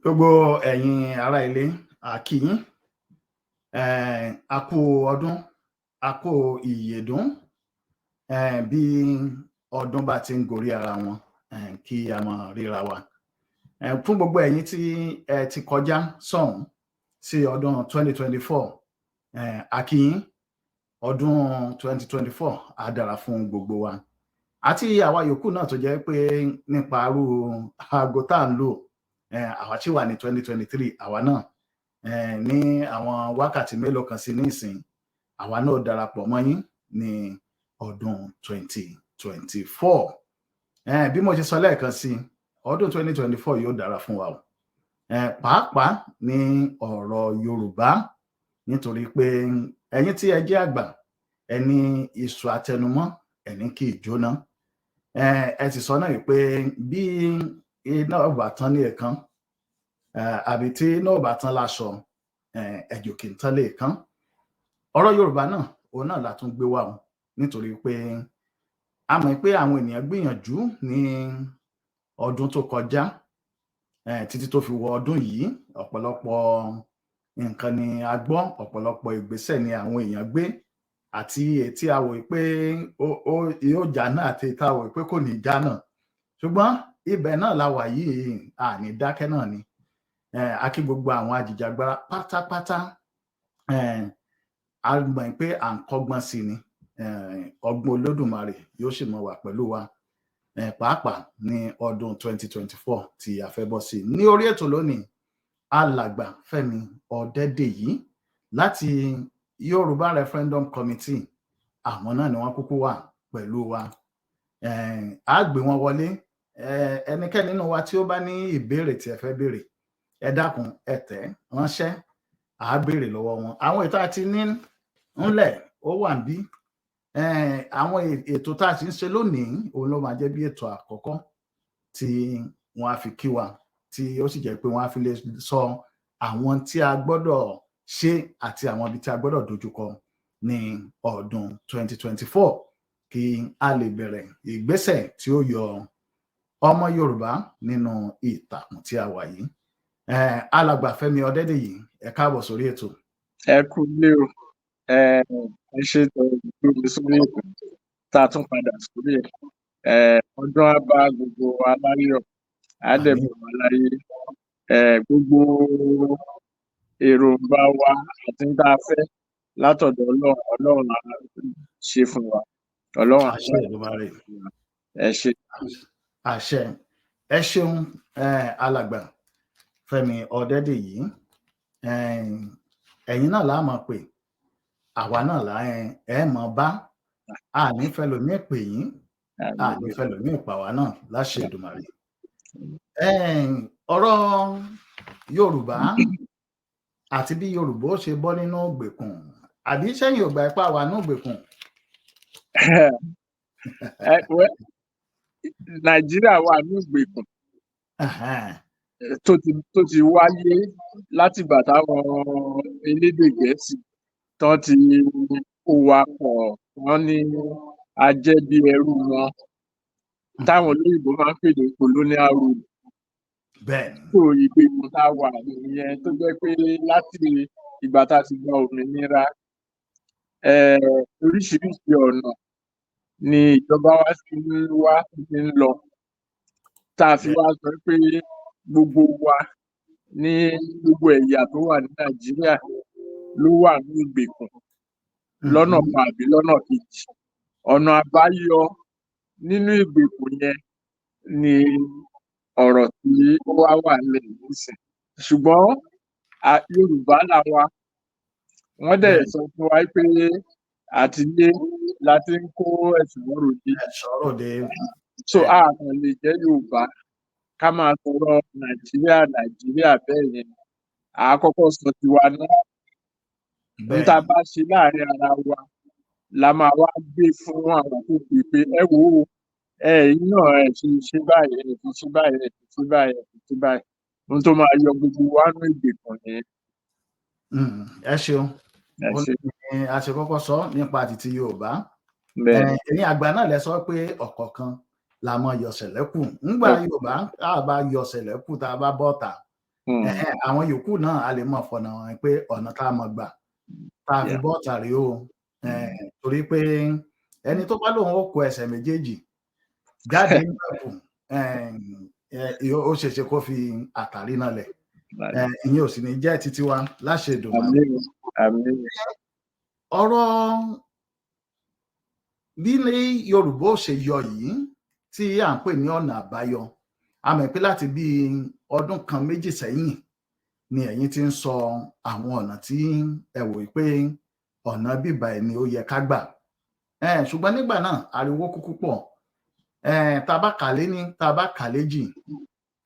Gbogbo ẹ̀yin ará ilé, a kí yín, a kú ọdún, a kú ìyèdún. Bí ọdún bá ti ń gorí ara wọn, kí a máa ríra wa. Fún gbogbo ẹ̀yin tí ẹ ti kọjá sọ́hùn sí ọdún 2024, a kí yín. Ọdún 2024 á dára fún gbogbo wa àti àwa yòókù náà, tó jẹ́ pé nípa arú aago tá à ń lò, àwa tí wà ní 2023, àwa náà ní àwọn wákàtí mélòó kan sí nísìn, àwa náà darapọ̀ mọ́ yín ní ọdún 2024. Bí mo ṣe sọ lẹ́ẹ̀kan sí, ọdún 2024 yóò dára fún wa o, pàápàá ní ọ̀rọ̀ Yorùbá, nítorí pé ẹ̀yin tí ẹ jẹ́ àgbà, ẹni iṣu àtẹnumọ́ ẹni kì í jóná. Ẹ sì sọ náà pé bí iná ò bá tán ní ẹ̀kan, àbí tí iná ò bá tán láṣọ, ẹ̀jẹ̀ kì í tán lẹ́ẹ̀kan. Ọ̀rọ̀ Yorùbá náà, òun náà la tún gbé wá o, nítorí pé a mọ̀ pé àwọn ènìyàn gbìyànjú ní ọdún tó kọjá títí tó fi wọ ọdún yìí. Ọ̀pọ̀lọpọ̀ nǹkan ni a gbọ́, ọ̀pọ̀lọpọ̀ ìgbésẹ̀ ni àwọn èèyàn gbé, àti èyí a wò pé ó yóò já náà, àti èyí tá a wò pé kò ní já náà. Ṣùgbọ́n ibẹ̀ náà la wà yìí, àní dákẹ́ náà ni. A kí gbogbo àwọn ajìjàgbara pátápátá. A mọ̀ pé à ń kọ́gbọ́n sí ni. Ọgbọ́n Olódùmarè yóò sì mọ wà pẹ̀lú wa, pàápàá ní ọdún 2024 tí a fẹ́ bọ́ sí. Ní orí ètò lónìí, Alàgbà Fẹ́mi Ọ̀dẹ́dèyí láti Yorùbá Referendum Committee, àwọn náà ni wọ́n kúkú wà pẹ̀lú wa. Á gbé wọn wọlé. Ẹnikẹ́ni nínú wa tí ó bá ní ìbéèrè tí ẹ fẹ́ béèrè, ẹ dákun, ẹ tẹ̀ ránṣẹ́, à á béèrè lọ́wọ́ wọn. Àwọn ètò àti ní ńlẹ̀ ó wà níbí. Àwọn ètò tá a ti ń ṣe lónìí, òun ló máa jẹ́ bí ètò àkọ́kọ́ tí wọ́n á fi kí wa, tí ó sì jẹ́ pé wọ́n á fi lè sọ àwọn tí a gbọ́dọ̀ ṣe àti àwọn ibi tí a gbọ́dọ̀ dojúkọ ní ọdún 2024, kí a lè bẹ̀rẹ̀ ìgbésẹ̀ tí ó yọ ọmọ Yorùbá nínú ìtàkùn tí a wà yìí. Alàgbà Fẹ́mi Ọdẹ́dèyí, ẹ káàbọ̀ sórí ètò. Ẹ kú ilé o. Ẹ ṣe tó gbé mi sórí ètò tá a tún padà sórí ẹ. Ọdún á bá gbogbo wa láyọ̀, á dẹ̀ bá wa láyé. Gbogbo èròǹgbà wa àti tá a fẹ́ látọ̀dọ̀ Ọlọ́run, Ọlọ́run á ṣe fún wa. Ọlọ́run á Àṣẹ Èdùmàrè. Ẹ ṣe. Àṣẹ. Ẹ ṣeun, Alàgbà Fẹ́mi Ọdẹ́dèyí. Ẹ̀yin náà la máa pè, àwa náà là ẹ mọ̀ bá a ní fẹlòmíì pè yín, a ní fẹlòmíì pa wá náà, láṣẹ Èdùmàrè. Ọ̀rọ̀ Yorùbá àti bí Yorùbá ó ṣe bọ́ nínú ìgbèkùn, àbí sẹ́yìn ò gbà ipá wà nínú ìgbèkùn? Nàìjíríà wà ní ìgbèkùn tó ti wáyé látìgbà táwọn elédè Gẹ̀ẹ́sì tán ti kó wa pọ̀, wọ́n ní a jẹ́ bí ẹrú wọn, táwọn olóyìnbó máa ń pè ní colonial rule. So ìgbèkùn tá a wà nìyẹn, tó jẹ́ pé láti ìgbà tá a ti gba òmìnira, oríṣiríṣi ọ̀nà ni ìjọba wa ti ń wá, ti ń lọ, tá a fi wá sọ pé gbogbo wa ní gbogbo ẹ̀yà tó wà ní Nàìjíríà ló wà ní ìgbèkùn lọ́nà kan àbí lọ́nà kejì. Ọ̀nà àbáyọ nínú ìgbèkùn yẹn ni ọ̀rọ̀ tí ó wá wà nílẹ̀ nísìn. Ṣùgbọ́n Yorùbá làwa, wọ́n dẹ̀ sọ fún wa pé àtilé la ti ń kó ẹ̀ṣọ́ ròde. Ẹ̀ṣọ́ ròde. So a kàn lè jẹ́ Yorùbá ká máa sọ̀rọ̀ Nàìjíríà, Nàìjíríà bẹ́ẹ̀ yẹn. À á kọ́kọ́ sọ tiwa náà. Ohun tá a bá ṣe láàrin ara wa la máa wá gbé fún àwọn tó kù pé ẹ wò ó, ẹ̀yin náà ẹ ṣe ṣe báyìí, ẹ ṣe ṣe báyìí, ẹ ṣe ṣe báyìí, ẹ ṣe ṣe báyìí. Ohun tó máa yọ gbogbo wa nínú ìgbèkùn nìyẹn. Ẹ ṣeun. Ẹ ṣé. A ṣe kọ́kọ́ sọ nípa títí Yorùbá. Ẹ̀yin àgbà náà lẹ sọ pé ọ̀kọ̀ọ̀kan la mọ yọ̀sẹ̀lẹ́kù ńgbà Yorùbá. Tá a bá yọ̀sẹ̀lẹ́kù, tá a bá bọ́ta. Àwọn yòókù náà a lè mọ̀ fọ̀nà hàn pé ọ̀nà tá a mọ̀ gbà tá a fi bọ́ tàrí o. Torí pé ẹni tó bá lóun ó kó ẹsẹ̀ méjèèjì jáde nígbàkú, ó ṣeéṣe kó fi àtàrí náà lẹ̀. Ìyẹn ò sì ní jẹ́ títí wa láṣẹ Èdùmàrè. Àmín. Ọ̀rọ̀ bí ní Yorùbá ò ṣe yọ yìí tí à ń pè ní ọ̀nà àbáyọ, a mọ̀ pé láti bí ọdún kan méjì sẹ́yìn ni ẹ̀yin ti ń sọ àwọn ọ̀nà tí ẹ wò pé ọ̀nà bíbá ẹ̀ ni ó yẹ ká gbà. Ṣùgbọ́n nígbà náà ariwo kúkú pọ̀, tá a bá kà lé ní, tá a bá kà léjì,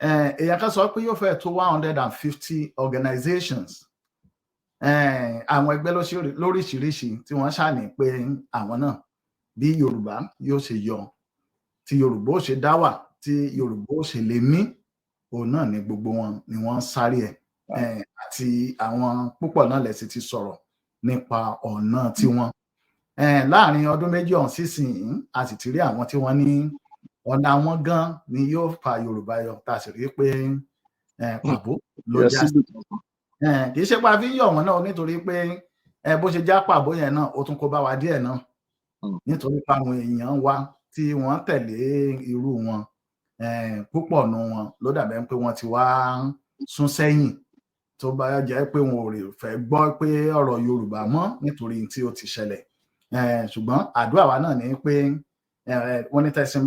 èèyàn kan sọ pé yóò fẹ́ tó 150 organizations, àwọn ẹgbẹ́ lóríṣiríṣi tí wọ́n ṣàní pé àwọn náà bí Yorùbá yóò ṣe yọ, tí Yorùbá ó ṣe dá wà, tí Yorùbá ó ṣe lè mí, òun náà ni gbogbo wọn ni wọ́n ń sáré ẹ̀. Àti àwọn púpọ̀ náà lẹ̀ sì ti sọ̀rọ̀ nípa ọ̀nà tiwọn. Láàrin ọdún 2 ọ̀hún sísìn, a sì ti rí àwọn tí wọ́n ní ọ̀nà àwọn gan ni yóò fa Yorùbá yọ, tá a sì rí pé pàbó ló já sí. Kì í ṣe pé a fi ń yọ̀ wọ́n náà, nítorí pé bó ṣe já pàbó yẹn náà, ó tún kó bá wa díẹ̀ náà, nítorí pé àwọn èèyàn wa tí wọ́n tẹ̀lé irú wọn, púpọ̀ nù wọn ló dàbẹ̀ pé wọ́n ti wá sún sẹ́yìn, tó bá jẹ́ pé wọn ò rè fẹ́ gbọ́ pé ọ̀rọ̀ Yorùbá mọ́ nítorí tí ó ti ṣẹlẹ̀. Ṣùgbọ́n àdúrà wa náà ni pé wọ́n ní tẹ̀sìn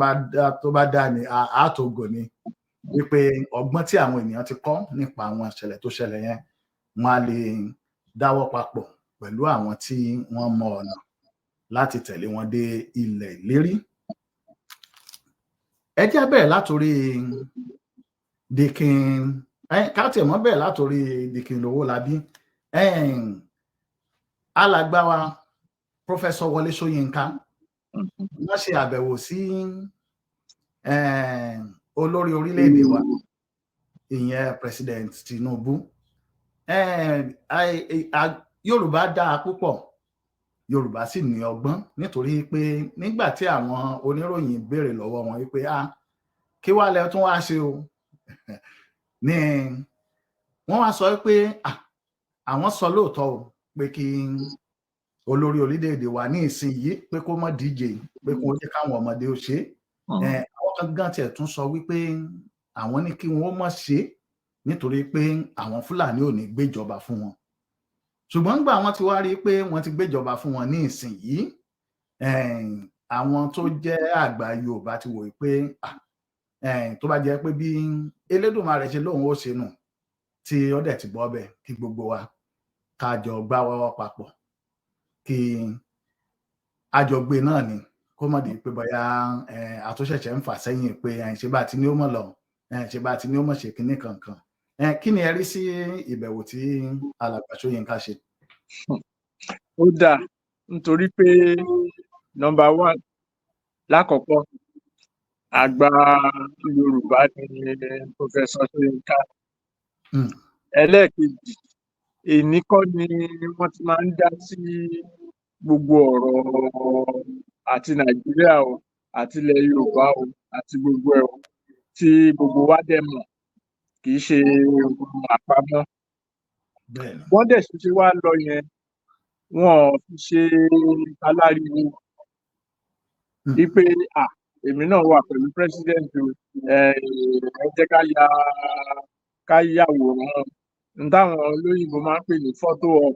tó bá dá ní àátògò ni wípé ọgbọ́n tí àwọn ènìyàn ti kọ́ nípa àwọn ìṣẹ̀lẹ̀ tó ṣẹlẹ̀ yẹn, wọ́n á lè dáwọ́ papọ̀ pẹ̀lú àwọn tí wọ́n mọ ọ̀nà láti tẹ̀lé wọn dé ilẹ̀ ìlérí. Ẹ jẹ́ bẹ̀rẹ̀ látòrí Dikin, ká tiẹ̀ mọ́ bẹ̀rẹ̀ látòrí Dikin Owólabí. Alàgbà wa Professor Wọlé Ṣóyínká, wọ́n ṣe àbẹ̀wò sí olórí orílẹ̀-èdè wa, ìyẹn President Tinubu. Yorùbá dáa púpọ̀, Yorùbá sì ní ọgbọ́n, nítorí pé nígbà tí àwọn oníròyìn béèrè lọ́wọ́ wọn wípé kí wàá lẹ tún wá ṣe o, ní wọ́n wá sọ pé àwọn sọ lóòótọ́ o pé kí olórí orílẹ̀-èdè wa ní ìsinyìí pé kó má díje, pé kó jẹ́ káwọn ọmọdé ó ṣe é. Àwọn kan gan tiẹ̀ tún sọ wípé àwọn ní kí wọ́n má ṣe é nítorí pé àwọn Fúlàní ò ní gbéjọba fún wọn. Ṣùgbọ́n nígbà wọ́n ti wá rí i pé wọ́n ti gbéjọba fún wọn ní ìsinyìí, àwọn tó jẹ́ àgbà Yorùbá ti wòye pé tó bá jẹ́ pé bí Elédùmarè ṣe lóun ó ṣe nù, tí ó dẹ̀ ti bọ́ bẹ̀, kí gbogbo wa ká jọ gbáwọ́ papọ̀, kí àjọgbé náà ni, kó má di pé bóyá àtúnṣẹ̀ṣẹ̀ ń fà sẹ́yìn pé ṣe bá ti ní ó mọ̀ lọ, ṣe bá ti ní ó mọ̀ ṣe kinní kankan. Kí ni ẹ rí sí ìbẹ̀wò tí alàgbà Ṣóyínká ṣe? Ó dáa, nítorí pé number one, lákọ̀ọ́kọ́, àgbà Yorùbá ni Professor Ṣóyínká. Ẹlẹ́ẹ̀kejì, èní kọ́ ni wọ́n ti máa ń dá sí gbogbo ọ̀rọ̀ àti Nàìjíríà o, àti ilẹ̀ Yorùbá o, àti gbogbo ẹ̀ o, tí gbogbo wa dẹ̀ mọ̀, kì í ṣe ohun àpamọ́. Wọ́n dẹ̀ ṣe wá lọ yẹn, wọn ò fi ṣe aláriwo wípé èmi náà wà pẹ̀lú president o, ẹ jẹ́ ká ya ká yàwòrán n táwọn olóyìnbó máa ń pè ní photo op.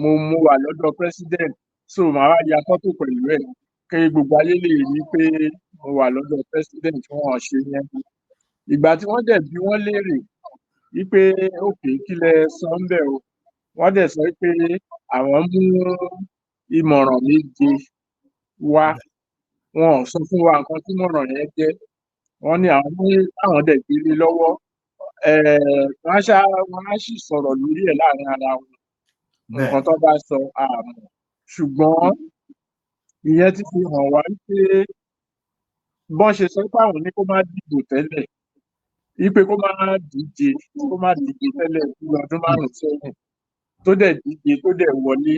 Mo wà lọ́dọ̀ president, so màá wá ya fọ́tò pẹ̀lú ẹ̀ kí gbogbo ayé lè rí pé mo wà lọ́dọ̀ president. Wọn ò ṣe yẹn. Ìgbà tí wọ́n dẹ̀ bi wọ́n léèrè wípé okay, kí lẹ sọ ń bẹ̀ o, wọ́n dẹ̀ sọ pé àwọn mú ìmọ̀ràn méje wá. Wọn ò sọ fún wa nǹkan tí ìmọ̀ràn yẹn jẹ́. Wọ́n ní àwọn ní àwọn dẹ̀ gbélé lọ́wọ́, wọ́n á ṣá wọ́n á sì sọ̀rọ̀ lórí ẹ̀ láàrin ara wọn. Nǹkan tó bá sọ àmọ́, ṣùgbọ́n ìyẹn ti fi hàn wá pé bọ́n ṣe sọ pé àwọn ní kó má dìbò tẹ́lẹ̀, wípé kó má díje, kó má díje tẹ́lẹ̀ bí ọdún 5 sẹ́yìn, tó dẹ̀ díje, tó dẹ̀ wọlé,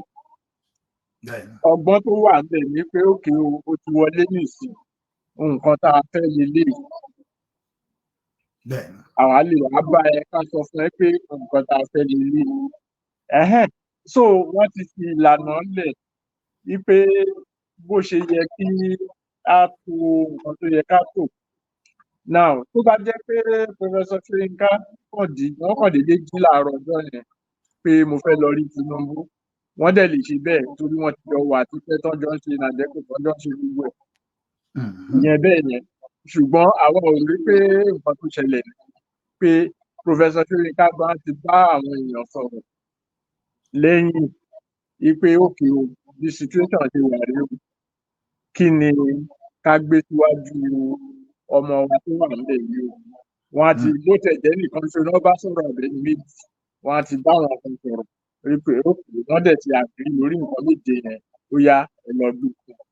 ọgbọ́n tó wà ńbẹ̀ ni pé okay o, ó ti wọlé nísìn, nǹkan tá a fẹ́ leléyìí. Àwa lè wá bá ẹ ká sọ fún ẹ pé nǹkan tá a fẹ́ lélẹ̀. Ẹhẹ́n. So wọ́n ti fi ìlànà lẹ̀ wípé bó ṣe yẹ kí á to nǹkan tó yẹ ká tò. Now, tó bá jẹ́ pé Professor Ṣóyínká kàn dí, wọ́n kàn déédéé jí láàárọ̀ ọjọ́ yẹn pé mo fẹ́ lọ rí Tinubu, wọ́n dẹ̀ lè ṣe bẹ́ẹ̀ torí wọ́n ti jọ wà tipẹ́, tán jọ ń ṣe NADECO, tán jọ ń ṣe gbogbo ẹ̀. Ìyẹn bẹ́ẹ̀ yẹn. Ṣùgbọ́n àwa ò rí pé nǹkan tó ṣẹlẹ̀ ni pé Professor Ṣóyínká bá ti bá àwọn èèyàn sọ̀rọ̀ lẹ́yìn wípé okay o, bí situation ṣe wà rèé o, kí ni ká gbé síwájú ọmọ wa tó wà nílẹ̀ yìí o. Wọ́n á ti, bó tẹ̀ jẹ́ nìkan ṣoṣo ni wọ́n bá sọ̀rọ̀ àbí ẹni méjì, wọ́n á ti bá àwọn kan sọ̀rọ̀ wípé okay, wọ́n dẹ̀ ti agree lórí nǹkan méje yẹn, ó yá, ẹ lọ gbé fún un.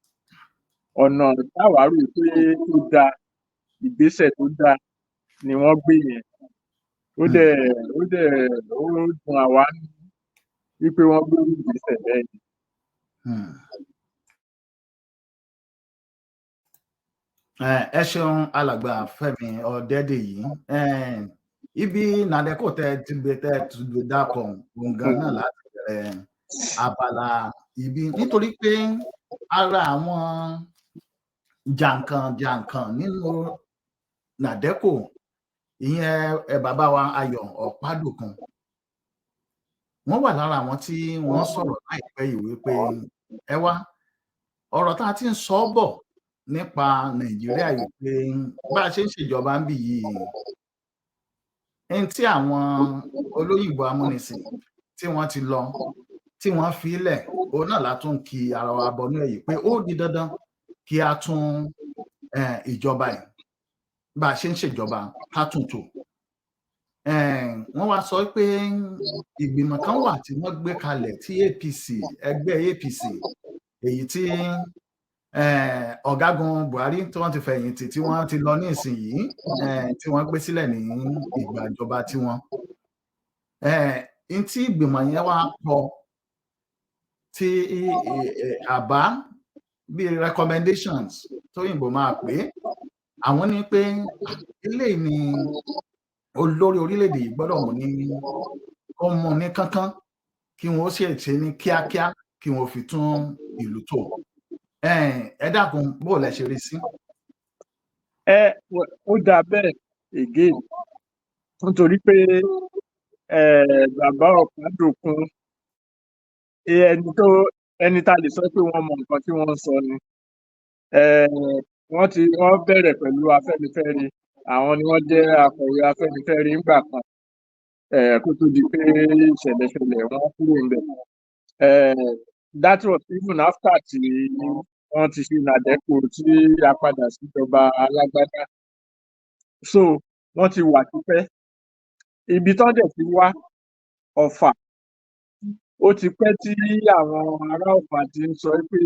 Ọ̀nà táwa rò pé tó dáa, ìgbésẹ̀ tó dáa ni wọ́n gbé yẹn. Ó dẹ̀ ó dùn àwa nínú wípé wọ́n gbé irú ìgbésẹ̀ bẹ́ẹ̀ yẹn. Ẹ ṣeun, Alàgbà Fẹ́mi Ọdẹdẹyí. Ibi NADECO tẹ ti gbé, tẹ ti gbé dákọ òun gan náà láti bẹ̀rẹ̀ abala ibi, nítorí pé ara àwọn jàǹkàn jàǹkàn nínú NADECO, ìyẹn bàbá wa Ayọ̀ Ọ̀pádòkun, wọ́n wà lára àwọn tí wọ́n sọ̀rọ̀ láìpẹ́ yìí wípé ẹ wá, ọ̀rọ̀ tá a ti ń sọ bọ̀ nípa Nàìjíríà yìí pé bá a ṣe ń ṣèjọba ń bì yìí, ẹni tí àwọn olóyìnbó amúnisìn tí wọ́n ti lọ, tí wọ́n fi lẹ̀, òun náà la tún kí ara wa bọnú èyí pé ó di dandan kí a tún ìjọba yìí, bá a ṣe ń ṣèjọba, ká tún tò. Wọ́n wá sọ pé ìgbìmọ̀ kan wà tí wọ́n gbé kalẹ̀ tí APC, ẹgbẹ́ APC, èyí tí ọ̀gágun Buhari tí wọ́n ti fẹ̀yìntì, tí wọ́n ti lọ ní ìsinyìí, tí wọ́n gbé sílẹ̀ ní ìgbà ìjọba tiwọn. N tí ìgbìmọ̀ yẹn wá kọ tí àbá bíi recommendations tóyìnbó máa pè é, àwọn ní pé eléyìí ni olórí orílẹ̀-èdè yìí gbọ́dọ̀ mú ní, kó mú ní kánkán, kí wọ́n sì ṣe ní kíákíá, kí wọ́n fi tún ìlú tò. Ẹ dákun, bó lẹ ṣe rí sí? Ẹ ó dáa bẹ́ẹ̀ again, nítorí pé bàbá Ọ̀pádòkun, ẹni tó ẹni tá a lè sọ pé wọ́n mọ nǹkan tí wọ́n ń sọ ni. Wọ́n ti wọ́n bẹ̀rẹ̀ pẹ̀lú Afẹ́nifẹ́re, àwọn ni wọ́n jẹ́ akọ̀wé Afẹ́nifẹ́re ńgbà kan kó tó di pé ìṣẹ̀lẹ̀ ṣẹlẹ̀, wọ́n kúrò ńbẹ̀. That was even after tí wọ́n ti ṣe NADECO, tí a padà síjọba alágbádá. So wọ́n ti wà tipẹ́. Ibi tán dẹ̀ ti wá, Ọ̀fà, ó ti pẹ́ tí àwọn ará Ọ̀fà ti ń sọ pé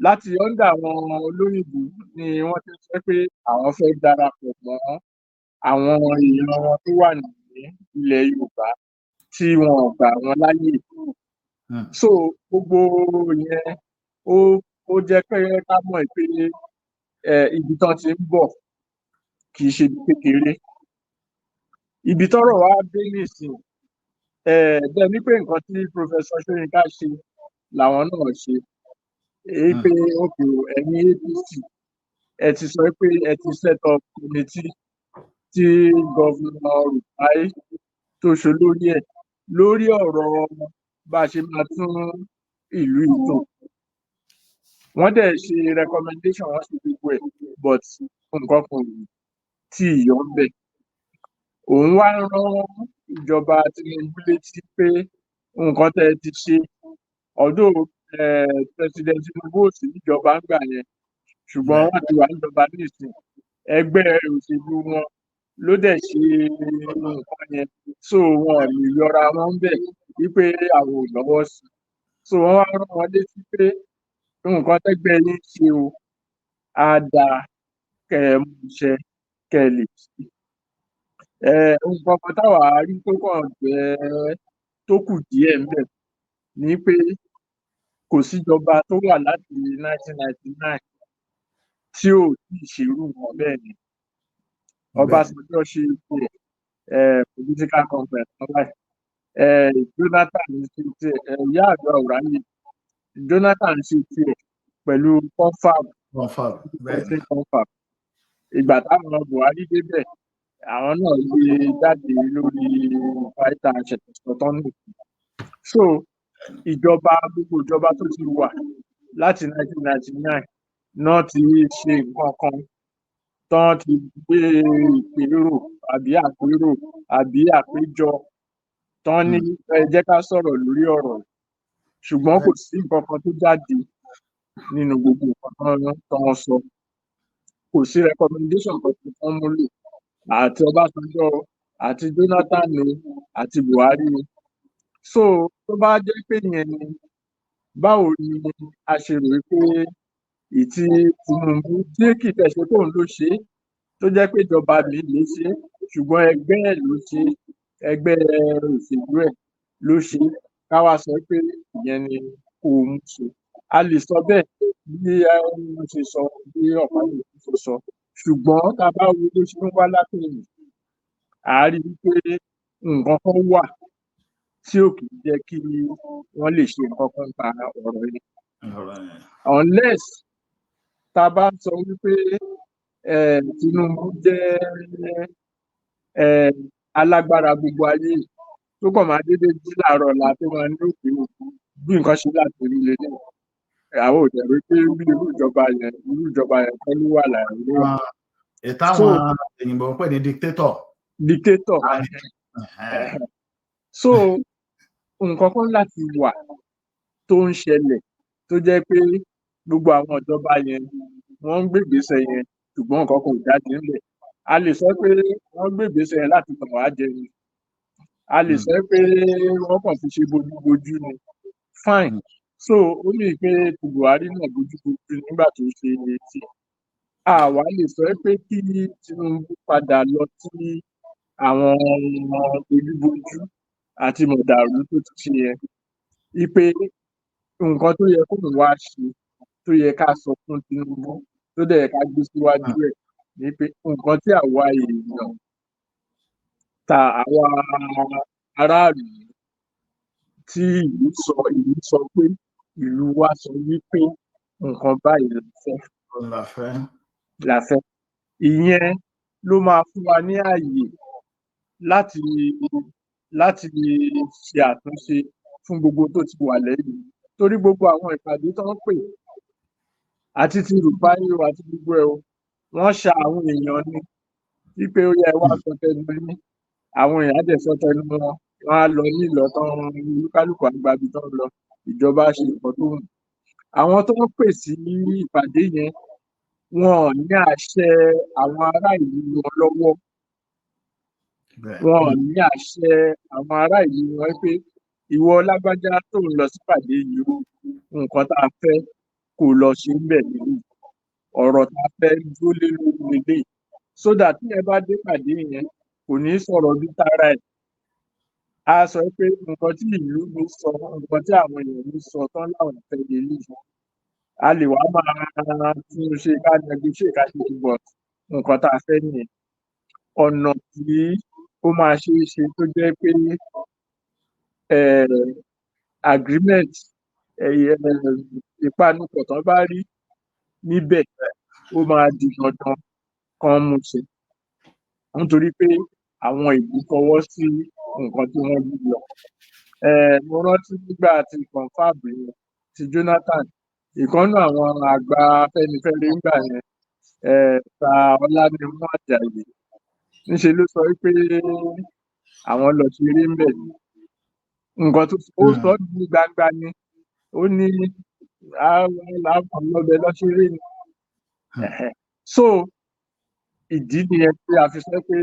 láti under àwọn olóyìnbó ni wọ́n ti ń sọ pé àwọn fẹ́ darapọ̀ mọ́ àwọn èèyàn wọn tó wà ní ilẹ̀ Yorùbá tí wọn ò gbà wọ́n láyè. So gbogbo yẹn ó jẹ́ pé ká mọ̀ pé ibi tán ti ń bọ̀ kì í ṣe ibi kékeré. Ibi tọ́rọ̀ wá dé nísìnyí, bẹ́ẹ̀ ni pé nǹkan tí Professor Ṣóyínká ṣe làwọn náà ṣe. Èyí pé okay o, ẹ̀yin APC, ẹ ti sọ pé ẹ ti set up committee tí Governor Rufai tó ṣolórí ẹ̀ lórí ọ̀rọ̀ bá a ṣe máa tún ìlú yìí tò. Wọ́n dẹ̀ ṣe recommendation, wọ́n ṣe gbogbo ẹ̀, but nǹkan kan ò tí ì yọ ńbẹ̀. Òun wá ń rán ìjọba Tinubu létí pé nǹkan tẹ́ ẹ ti ṣe, although President Tinubu ò sí níjọba ńgbà yẹn, ṣùgbọ́n wọ́n ti wà níjọba nísìnyí, ẹgbẹ́ òṣèlú wọn ló dẹ̀ ṣe nǹkan yẹn, so wọn ò lè yọra wọn ńbẹ̀ wípé àwọn ò lọ́wọ́ sí i. So wọ́n wá rán wọn létí pé nǹkan tẹ́gbẹ́ yín ṣe o, á dáa kẹ́ ẹ mú ṣẹ, kẹ́ ẹ lè ṣe. Nǹkan kan táwa rí tó kàn jẹ́ tó kù díẹ̀ ńbẹ̀ ni pé kò síjọba tó wà láti 1999 tí ò tíì ṣerú nǹkan bẹ́ẹ̀ yẹn. Ọbásanjọ́ ṣe tiẹ̀, political conference kan báyìí. Jonathan ṣe tiẹ̀, Yar'Adua ò ráyè. Jonathan ṣe tiẹ̀ pẹ̀lú confab. Confab, bẹ́ẹ̀ ni. Confab. Ìgbà táwọn Buhari débẹ̀, àwọn náà gbé jáde lórí fighter ṣẹ̀tọ̀tọ̀ nù. So ìjọba, gbogbo ìjọba tó ti wà láti 1999 náà ti ṣe nǹkan kan tán, ti gbé ìpérò àbí àpérò àbí àpéjọ tán ní ẹ jẹ́ ká sọ̀rọ̀ lórí ọ̀rọ̀ yìí. Ṣùgbọ́n kò sí nǹkan kan tó jáde nínú gbogbo nǹkan tán sọ. Kò sí recommendation kan tó tán múlò, àti Ọbásanjọ́ o, àti Jonathan o, àti Buhari o. So tó bá jẹ́ pé ìyẹn ni, báwo ni a ṣe rò pé ìtí Tinubu, tí kì í tẹ̀ ṣe pé òun ló ṣe é, tó jẹ́ pé ìjọba mi ló ṣe é, ṣùgbọ́n ẹgbẹ́ ẹ̀ ló ṣe é, ẹgbẹ́ òṣèlú ẹ̀ ló ṣe é, ká wá sọ pé ìyẹn ni kó o mú ṣe? A lè sọ bẹ́ẹ̀ bí wọ́n ṣe sọ, bí Ọ̀pálẹ̀yìn ṣe sọ, ṣùgbọ́n tá a bá wo bó ṣe ń wá látẹ̀yìn, à á rí i pé nǹkan kan wà tí ò kì í jẹ́ kí wọ́n lè ṣe nǹkan kan pa ọ̀rọ̀ yẹn. Ọ̀rọ̀ yẹn. Unless tá a bá sọ wípé Tinubu jẹ́ alágbára gbogbo ayé tó kàn máa dédé jí láàárọ̀ ọ̀la, tó máa ní òkè bí nǹkan ṣe láti rí lélẹ̀, àwọn ò dẹ̀ rí pé bí irú ìjọba yẹn kọ́ ló wà láàrin ló wà. Ìtàwọn òyìnbó ń pè ní dictator. Dictator. So nǹkan kan láti wà tó ń ṣẹlẹ̀ tó jẹ́ pé gbogbo àwọn ìjọba yẹn, wọ́n ń gbé ìgbésẹ̀ yẹn, ṣùgbọ́n nǹkan kan ò jáde ńbẹ̀. A lè sọ pé wọ́n gbé ìgbésẹ̀ yẹn láti tàn wá jẹ ni, a lè sọ pé wọ́n kàn fi ṣe bójúbójú ni, fine. So ó ní pé ti Buhari náà, bójúbójú nígbà tó ṣe tiẹ̀. Àwa lè sọ pé kí Tinubu padà lọ sí àwọn bójúbójú àti mọ̀dàrú tó ti ṣe yẹn, wípé nǹkan tó yẹ kóun wá ṣe, tó yẹ ká sọ fún Tinubu, tó dẹ̀ yẹ ká gbé síwájú ẹ̀ ni pé nǹkan tí àwa èèyàn ta, àwa aráàlú, tí ìlú sọ pé, ìlú wa sọ wípé nǹkan báyìí la fẹ́. La fẹ́. La fẹ́. Ìyẹn ló máa fún wa ní ààyè láti ṣe àtúnṣe fún gbogbo tó ti wà lẹ́yìn, torí gbogbo àwọn ìpàdé tó ń pè, àti ti Rufai o, àti gbogbo ẹ̀ o, wọ́n ṣa àwọn èèyàn ni wípé ó yẹ wá sọ tẹnu yín. Àwọn èèyàn á dẹ̀ sọ tẹnu wọn, wọn á lọ nílọ tán, olúkálùkù àgbàbí tán lọ, ìjọba ṣe nǹkan tó wù. Àwọn tó ń pè sí ìpàdé yẹn, wọn ò ní àṣẹ àwọn ará ìlú wọn lọ́wọ́. Wọn ò ní àṣẹ àwọn ará ìlú wọn pé ìwọ lágbájá tó ń lọ sípàdé yìí o, nǹkan tá a fẹ́ kó lọ ṣe ń bẹ̀ nìyí, ọ̀rọ̀ tá a fẹ́ dúró lé lórí lélẹ̀, so that tí ẹ bá dé pàdé yẹn, kò ní sọ̀rọ̀ bí tara ẹ̀. A sọ pé nǹkan tí ìlú mi sọ, nǹkan tí àwọn èèyàn mi sọ tán láwọn fẹ́ lélẹ̀. A lè wá máa tún ṣe, ká negotiate, ká ṣe, but nǹkan tá a fẹ́ nìyẹn. Ọ̀nà tí ó máa ṣeé ṣe tó jẹ́ pé agreement, ìpanupọ̀ tán bá rí níbẹ̀, ó máa di dandan kán mú ṣe, nítorí pé àwọn ìlú fọwọ́ sí nǹkan tí wọ́n gbé lọ. Mo rántí nígbà tí confab yẹn ti Jonathan, ìkan nínú àwọn àgbà Afẹ́nifẹ́re ńgbà yẹn, Sir Ọlánímú Àjàyí, ńṣe ló sọ wípé àwọn lọ ṣeré ńbẹ̀ ni. Nǹkan tó ó sọ ní gbangba ni, ó ní àwọn lọbẹ lọ ṣeré ni. So ìdí nìyẹn tí a fi sọ pé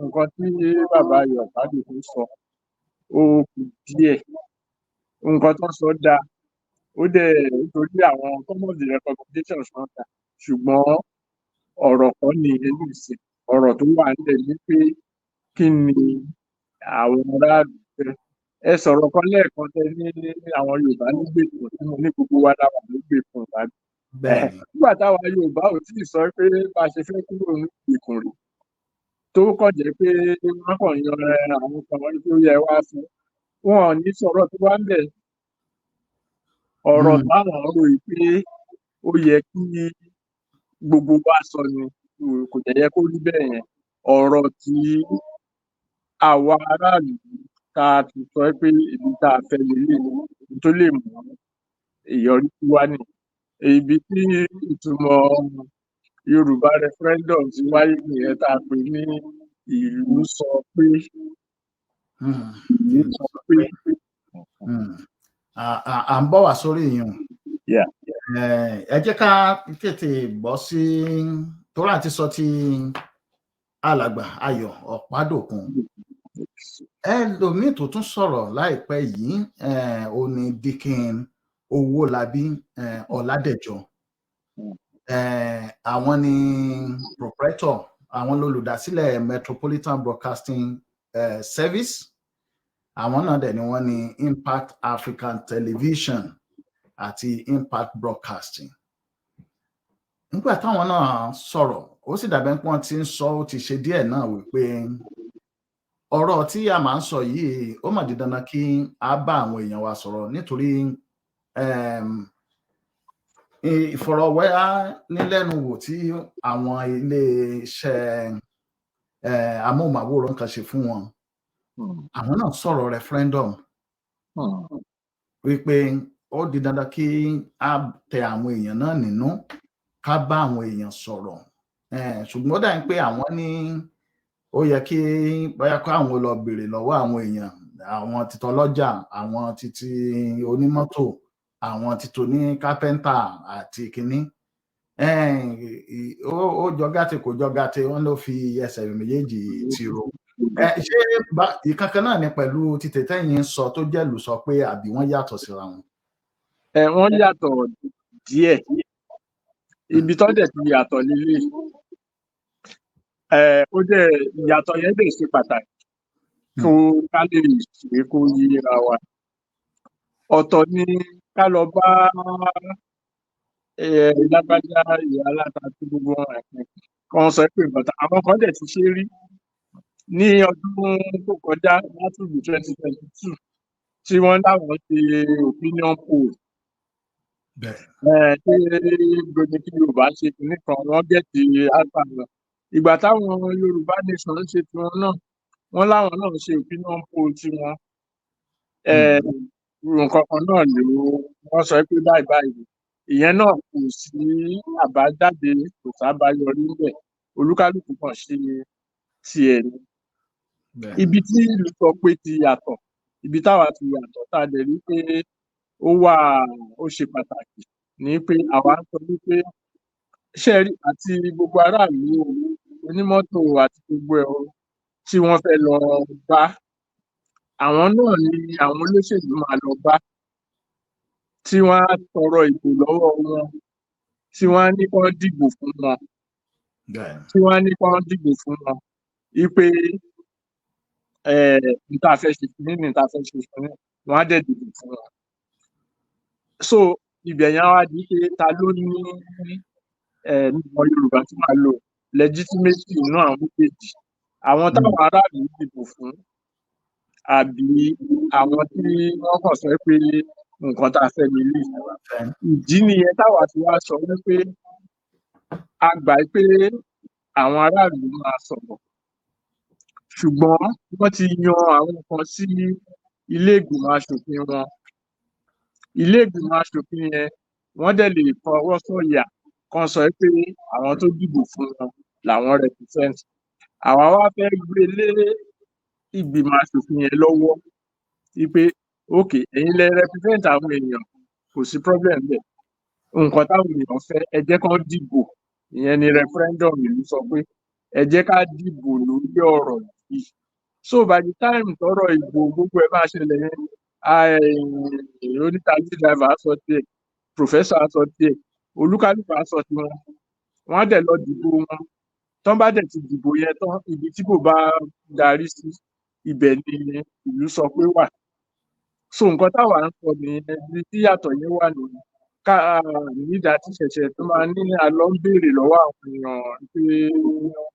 nǹkan tí bàbá Ayọ̀ Ọ̀pádòkun sọ, ó kù díẹ̀. Nǹkan tó sọ dáa, ó dẹ̀ nítorí àwọn some of the recommendations wọn dáa, ṣùgbọ́n ọ̀rọ̀ kọ́ ni ìyẹn nísìn. Ọ̀rọ̀ tó wà nílẹ̀ ni pé kí ni àwọn aráàlú fẹ́. Ẹ sọ̀rọ̀ kan lẹ́ẹ̀kan, tẹ ní àwọn Yorùbá nígbèkùn, tí mo ní gbogbo wa la wà nígbèkùn, àbí? Bẹ́ẹ̀ni. Nígbà táwa Yorùbá ò tíì sọ pé bá a ṣe fẹ́ kúrò ní ìgbèkùn rèé. Tó kàn jẹ́ pé wọ́n kàn yan àwọn kan tó yẹ wá fún wọn, ò ní sọ̀rọ̀ tó wá ń bẹ̀. Ọ̀rọ̀ táwọn rò yìí pé ó yẹ kí gbogbo wa sọ ni, kò dẹ̀ yẹ kó rí bẹ́ẹ̀ yẹn. Ọ̀rọ̀ tí àwa aráàlú tá a ti sọ pé ibi tá a fẹ́ lélẹ̀ tó lè mú ìyọrísí wá ní ibi tí ìtumọ̀ Yorùbá referendum ti wáyé nìyẹn, tá a pè ní ìlú sọ pé. Ìlú sọ pé. À ń bọ̀ wá sórí ìyẹn. Ẹ jẹ́ ká tètè bọ́ sí torí àti sọ ti Alàgbà Ayọ̀ Ọ̀pádòkun. Ẹlòmíì tó tún sọ̀rọ̀ láìpẹ́ yìí, ó ní Deacon Owólabí Ọládẹ̀jọ. Àwọn ni proprietor, àwọn lolùdásílẹ̀ Metropolitan Broadcasting Service. Àwọn náà dẹ̀ ni wọ́n ní Impact African Television àti Impact Broadcasting. Nígbà táwọn náà sọ̀rọ̀, ó sì dàbẹ́ pé wọ́n ti ń sọ, ó ti ṣe díẹ̀ náà, wípé ọ̀rọ̀ tí a máa ń sọ yìí, ó mà di dandan kí a bá àwọn èèyàn wa sọ̀rọ̀, nítorí ìfọ̀rọ̀wánilẹ́nuwò tí àwọn ilé-iṣẹ́ amóhùnmáwòrán kan ṣe fún wọn, àwọn náà sọ̀rọ̀ referendum, wípé ó di dandan kí a tẹ àwọn èèyàn náà nínú, ká bá àwọn èèyàn sọ̀rọ̀. Ṣùgbọ́n ó dàbí pé àwọn ní ó yẹ kí bóyá kó àwọn lọ béèrè lọ́wọ́ àwọn èèyàn, àwọn títọ́ lọ́jà, àwọn títí onímọ́tò, àwọn títò ní kápẹ́ńtà àti kínní. Ó jọ gàtè, kò jọ gàtè, wọn ló fi ẹsẹ̀ méjèèjì tìrò. Ṣé ìkankan náà ni pẹ̀lú títẹ̀ tẹ́yìn sọ tó jẹ́lù sọ pé, àbí wọ́n yàtọ̀ síra wọn? Ẹ, wọ́n yàtọ̀ díẹ̀. Ibi tó dẹ̀ ti yàtọ̀ lílé ẹ, ó dẹ̀ ìyàtọ̀ yẹn dẹ̀ ṣe pàtàkì kó ká lè ṣe kó yíra wa. Ọ̀tọ̀ ni ká lọ bá lágbájá, ìyá aláta tí gbogbo wọn kan sọ pé nǹkan tá àwọn kan dẹ̀ ti ṣe rí ní ọdún tó kọjá látìlú 2022 tí wọ́n láwọn ṣe opinion poll. Pé gbogbo kí Yorùbá ṣe kìnnì kan, wọ́n get alpha lọ. Ìgbà táwọn Yorùbá Nation ń ṣe tiwọn náà, wọ́n láwọn náà ṣe opinion poll tiwọn. Nǹkan kan náà ló wọ́n sọ pé báyìí báyìí. Ìyẹn náà, kò sí àbájáde, kò sábàyọrí níbẹ̀, olúkálùkù kàn ṣe tiẹ̀ ni. Ibi tí ìlú sọ pé ti yàtọ̀, ibi táwa ti yàtọ̀, tá a dẹ̀ rí pé ó wà, ó ṣe pàtàkì ní pé àwa ń sọ wípé, ṣé ẹ rí, àti gbogbo aráàlú o, onímọ́tò àti gbogbo ẹ̀ o, tí wọ́n fẹ́ lọ bá, àwọn náà ni àwọn olóṣèlú máa lọ bá, tí wọ́n á tọrọ ìbò lọ́wọ́ wọn, tí wọ́n á ní kán dìbò fún wọn, tí wọ́n á ní kán dìbò fún wọn wípé n tá a fẹ́ ṣe fún yín ní, n tá a fẹ́ ṣe fún yín, wọ́n á dẹ̀ dìbò fún wọn. So ibẹ̀ yẹn á wá di pé ta ló ní ọmọ Yorùbá tí máa lò legitimacy inú àwọn méjèèjì, àwọn táwọn aráàlú dìbò fún àbí àwọn tí wọ́n kàn sọ pé nǹkan tá a fẹ́ lélẹ̀? Ìdí nìyẹn táwa fi wá sọ wípé a gbà pé àwọn aráàlú máa sọ̀rọ̀, ṣùgbọ́n wọ́n ti yan àwọn kan sí ilé ìgbìmọ̀ aṣòfin wọn. Ilé ìgbìmọ̀ aṣòfin yẹn, wọ́n dẹ̀ lè fọwọ́ sọ̀yà kan sọ pé àwọn tó dìbò fún wọn làwọn represent. Àwa wá fẹ́ gbé lé ìgbìmọ̀ aṣòfin yẹn lọ́wọ́ wípé, ok, ẹ̀yin lẹ represent àwọn èèyàn, kò sí problem bẹ́ẹ̀. Nǹkan táwọn èèyàn fẹ́, ẹ jẹ́ kán dìbò. Ìyẹn ni referendum. Ìlú sọ pé ẹ jẹ́ ká dìbò lórí ọ̀rọ̀ yìí. So by the time tọ́rọ̀ ìbò gbogbo ẹ̀ máa ṣẹlẹ̀ yẹn, oní taxi driver á sọ tiẹ̀, professor á sọ tiẹ̀, olúkálùkù á sọ tiwọn, wọ́n á dẹ̀ lọ dìbò wọn. Tán bá dẹ̀ ti dìbò yẹn tán, ibi tí kò bá darí sí, ibẹ̀ ni ìlú sọ pé wà. So nǹkan táwa ń sọ nìyẹn, ibi tí yàtọ̀ yẹn wà nìyẹn. Ká nídàá tí ṣẹ̀ṣẹ̀ tó máa ní a lọ ń béèrè lọ́wọ́ àwọn èèyàn pé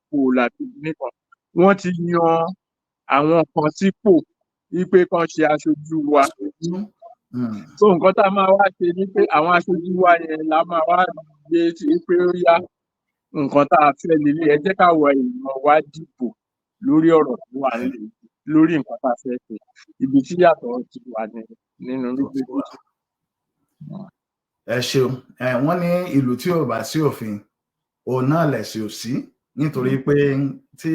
kò làbí nìkan. Wọ́n ti yan àwọn kan sípò wípé kán ṣe aṣojú wa. So nǹkan tá a máa wá ṣe ni pé àwọn aṣojú wa yẹn la máa wá gbé sí pé ó yá, nǹkan tá a fẹ́ lélẹ̀, ẹ jẹ́ káwọn èèyàn wa dìbò lórí ọ̀rọ̀ tó wà nílẹ̀ yìí, lórí nǹkan tá a fẹ́ ṣe. Ibi tí yàtọ̀ ti wà ní nínú méjèèjì. Ẹ ṣeun. Ẹ wọ́n ní ìlú tí ò bá sí òfin, òun náà lẹ̀sìn ò sí, nítorí pé tí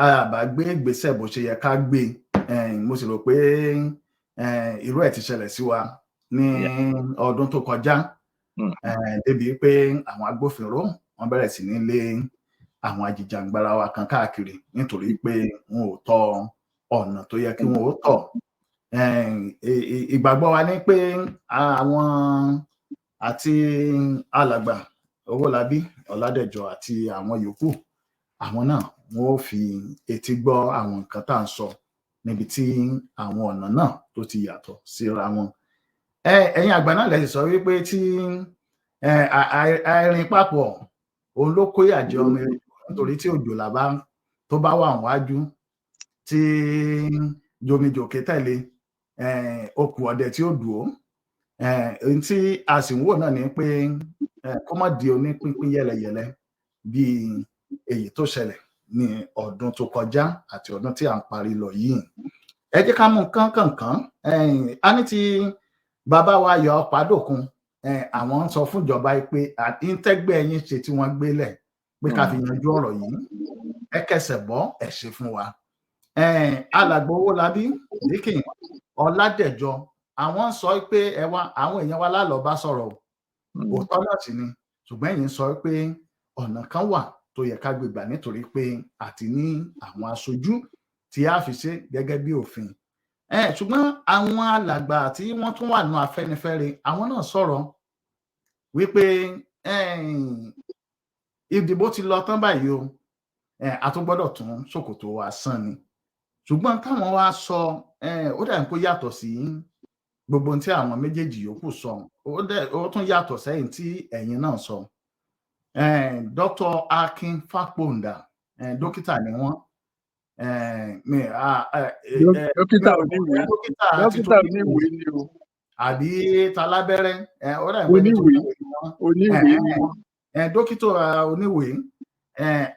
a bá gbé ìgbésẹ̀ bó ṣe yẹ ká gbé, mo sì rò pé irú ẹ̀ ti ṣẹlẹ̀ sí wa ní ọdún tó kọjá, débi pé àwọn agbófinró wọ́n bẹ̀rẹ̀ sí ní lé àwọn ajìjàǹgbara wa kan káàkiri nítorí pé wọn ò tọ ọ̀nà tó yẹ kí wọn ó tọ̀. Ìgbàgbọ́ wa ni pé àwọn àti alàgbà Owólabí Ọládẹ̀jọ àti àwọn yòókù, àwọn náà wọn ó fi etí gbọ́ àwọn nǹkan tá à ń sọ níbi tí àwọn ọ̀nà náà tó ti yàtọ̀ síra wọn. Ẹ̀yin àgbà náà lẹ sì sọ wípé tí àìrìn papọ̀ òun ló kó ìyà jẹ ọmọ ejò, nítorí tí òjòlá bá tó bá wà níwájú tí jomijòkè tẹ̀lé, okùn ọdẹ tí ó dùn ó. Ohun tí a sì ń wò náà ni pé kó má di onípínpín yẹlẹyẹlẹ bíi èyí tó ṣẹlẹ̀ ní ọdún tó kọjá àti ọdún tí à ń parí lọ yìí. Ẹ jẹ́ ká mú kánkànkán. A ní ti bàbá wa Ayọ̀ Ọ̀pádòkun, àwọn ń sọ fún ìjọba pé àtẹ́gbẹ́ yín ṣe tí wọ́n gbélẹ̀ pé ká fi yanjú ọ̀rọ̀ yìí, ẹ kẹsẹ̀ bọ́ ẹ ṣe fún wa. Alàgbà Owólabí Dikin Ọládẹ̀jọ, àwọn ń sọ pé ẹ wá, àwọn èèyàn wa lálọ́ bá sọ̀rọ̀ o, òótọ́ náà sì ni, ṣùgbọ́n ẹ̀yin sọ pé ọ̀nà kan wà tó yẹ ká gbé gbà nítorí pé àti ní àwọn aṣojú tí a fi ṣe gẹ́gẹ́ bí òfin. Ṣùgbọ́n àwọn alàgbà tí wọ́n tún wà nù Afẹ́nifẹ́re, àwọn náà sọ̀rọ̀ wípé ìdìbò ti lọ tán báyìí o, a tún gbọ́dọ̀ tún ṣòkòtò wa sán ni. Ṣùgbọ́n táwọn wá sọ, ó dà kó yàtọ̀ sí gbogbo ohun tí àwọn méjèèjì yòókù sọ, ó tún yàtọ̀ sẹ́yìn tí ẹ̀yin náà sọ. Dr. Akin Fápòǹdà, dókítà ni wọ́n. Dókítà oníwèé, dókítà oníwèé ni o. Àbí talábẹ́rẹ́? Ó dà pé Oníwèé, oníwèé ni wọ́n. Dókítà oníwèé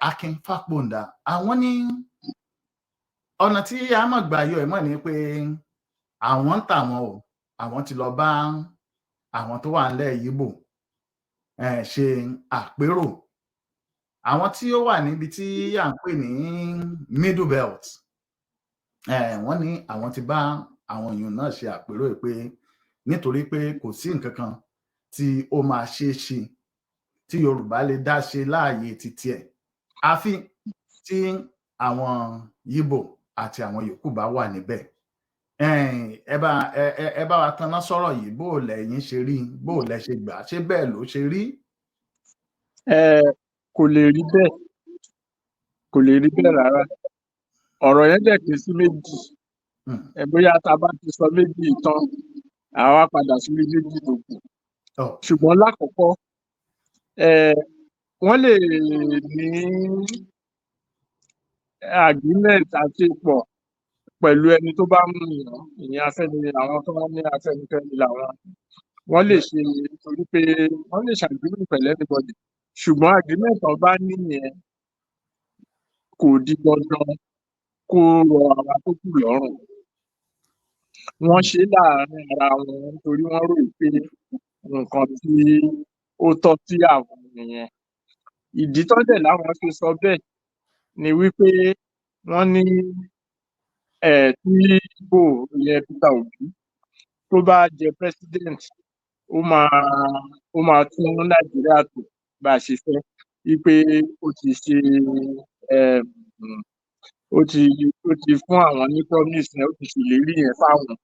Akin Fápòǹdà, àwọn ní ọ̀nà tí a mọ̀ gbà yọ ẹ̀ mọ̀ ni pé àwọn ń tà wọ́n o, àwọn ti lọ bá àwọn tó wà nílẹ̀ Yíbò ṣe àpérò, àwọn tí ó wà níbi tí à ń pè ní Middle Belt, wọ́n ní àwọn ti bá àwọn èèyàn náà ṣe àpérò pé nítorí pé kò sí nǹkan kan tí ó máa ṣeé ṣe tí Yorùbá lè dá ṣe láàyè títí ẹ̀, àfi tí àwọn Yíbò àti àwọn yòókù bá wà níbẹ̀. Ẹ bá wa tanná sọ̀rọ̀ yìí, bó o lẹ̀yin ṣe rí, bó o lẹ ṣe gbà, ṣé bẹ́ẹ̀ ló ṣe rí? Kò lè rí bẹ́ẹ̀, kò lè rí bẹ́ẹ̀ rárá. Ọ̀rọ̀ yẹn dẹ̀ pín sí méjì. Ẹ bóyá tá a bá ti sọ méjì tán, àwa padà sórí méjì tó kù. Ṣùgbọ́n lákọ̀ọ́kọ́, wọ́n lè ní agreement àṣepọ̀ pẹ̀lú ẹni tó bá mú yàn, ìyẹn Afẹ́ni, àwọn tó ní Afẹ́nifẹ́re làwọn. Wọ́n lè ṣe torí pé wọ́n lè ṣe agreement pẹ̀lú anybody, ṣùgbọ́n agreement tó bá níyẹn kò di dandan kó rọ àwa tó kù lọ́rùn. Wọ́n ṣe láàárín ara wọn nítorí wọ́n rò pé nǹkan tí ó tọ́ sí àwọn nìyẹn. Ìdí tó dẹ̀ láwọn ṣe sọ bẹ́ẹ̀ ni wípé wọ́n ní tí Igbo, ìyẹn Peter Obi, tó bá jẹ president, ó máa tún Nàìjíríà tò bá a ṣe fẹ́, wípé ó ti ṣe ó ti fún àwọn ní promise yẹn, ó ti ṣèlérí yẹn fáwọn.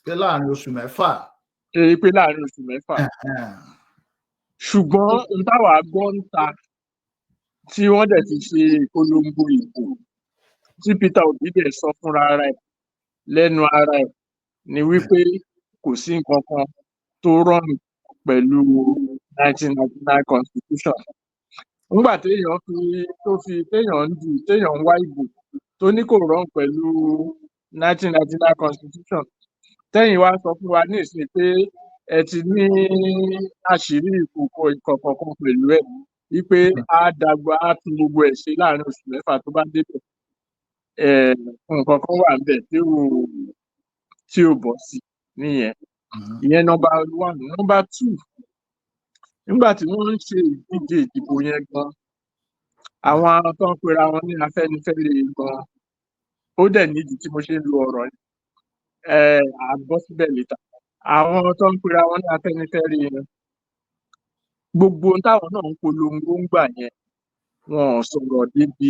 Pé láàrin oṣù 6. Ṣe pé láàrin oṣù 6. Ṣùgbọ́n n táwa gbọ́ ń ta tí wọ́n dẹ̀ ti ṣe ìpolongo ìbò, tí Peter Obi dẹ̀ sọ fúnra rẹ̀ lẹ́nu ara ẹ̀, ni wípé kò sí nǹkan kan tó wrong pẹ̀lú 1999 constitution. Nígbà téèyàn fi tó fi téèyàn ń dù, téèyàn ń wá ìbò, tó ní kò wrong pẹ̀lú 1999 constitution, tẹ́yìn wá sọ fún wa ní ìsìn pé ẹ ti ní àṣírí ìkòkò ìkọ̀kọ̀ kan pẹ̀lú ẹ̀, wípé á dàgbà, á tún gbogbo ẹ̀ ṣe láàrin oṣù 6 tó bá débẹ̀. Nǹkan kan wà níbẹ̀ tí ò bọ́ sí nìyẹn. Ìyẹn number one. Number two, nígbà tí wọ́n ń ṣe ìdíje ìdìbò yẹn gan, àwọn tó ń pera wọn ní Afẹ́nifẹ́re gan, ó dẹ̀ nídìí tí mo ṣe ń lo ọ̀rọ̀ yẹn, à bọ́ síbẹ̀ later. Àwọn tó ń pera wọn ní Afẹ́nifẹ́re yẹn, gbogbo ohun táwọn náà ń polongo ńgbà yẹn, wọn ò sọ̀rọ̀ débi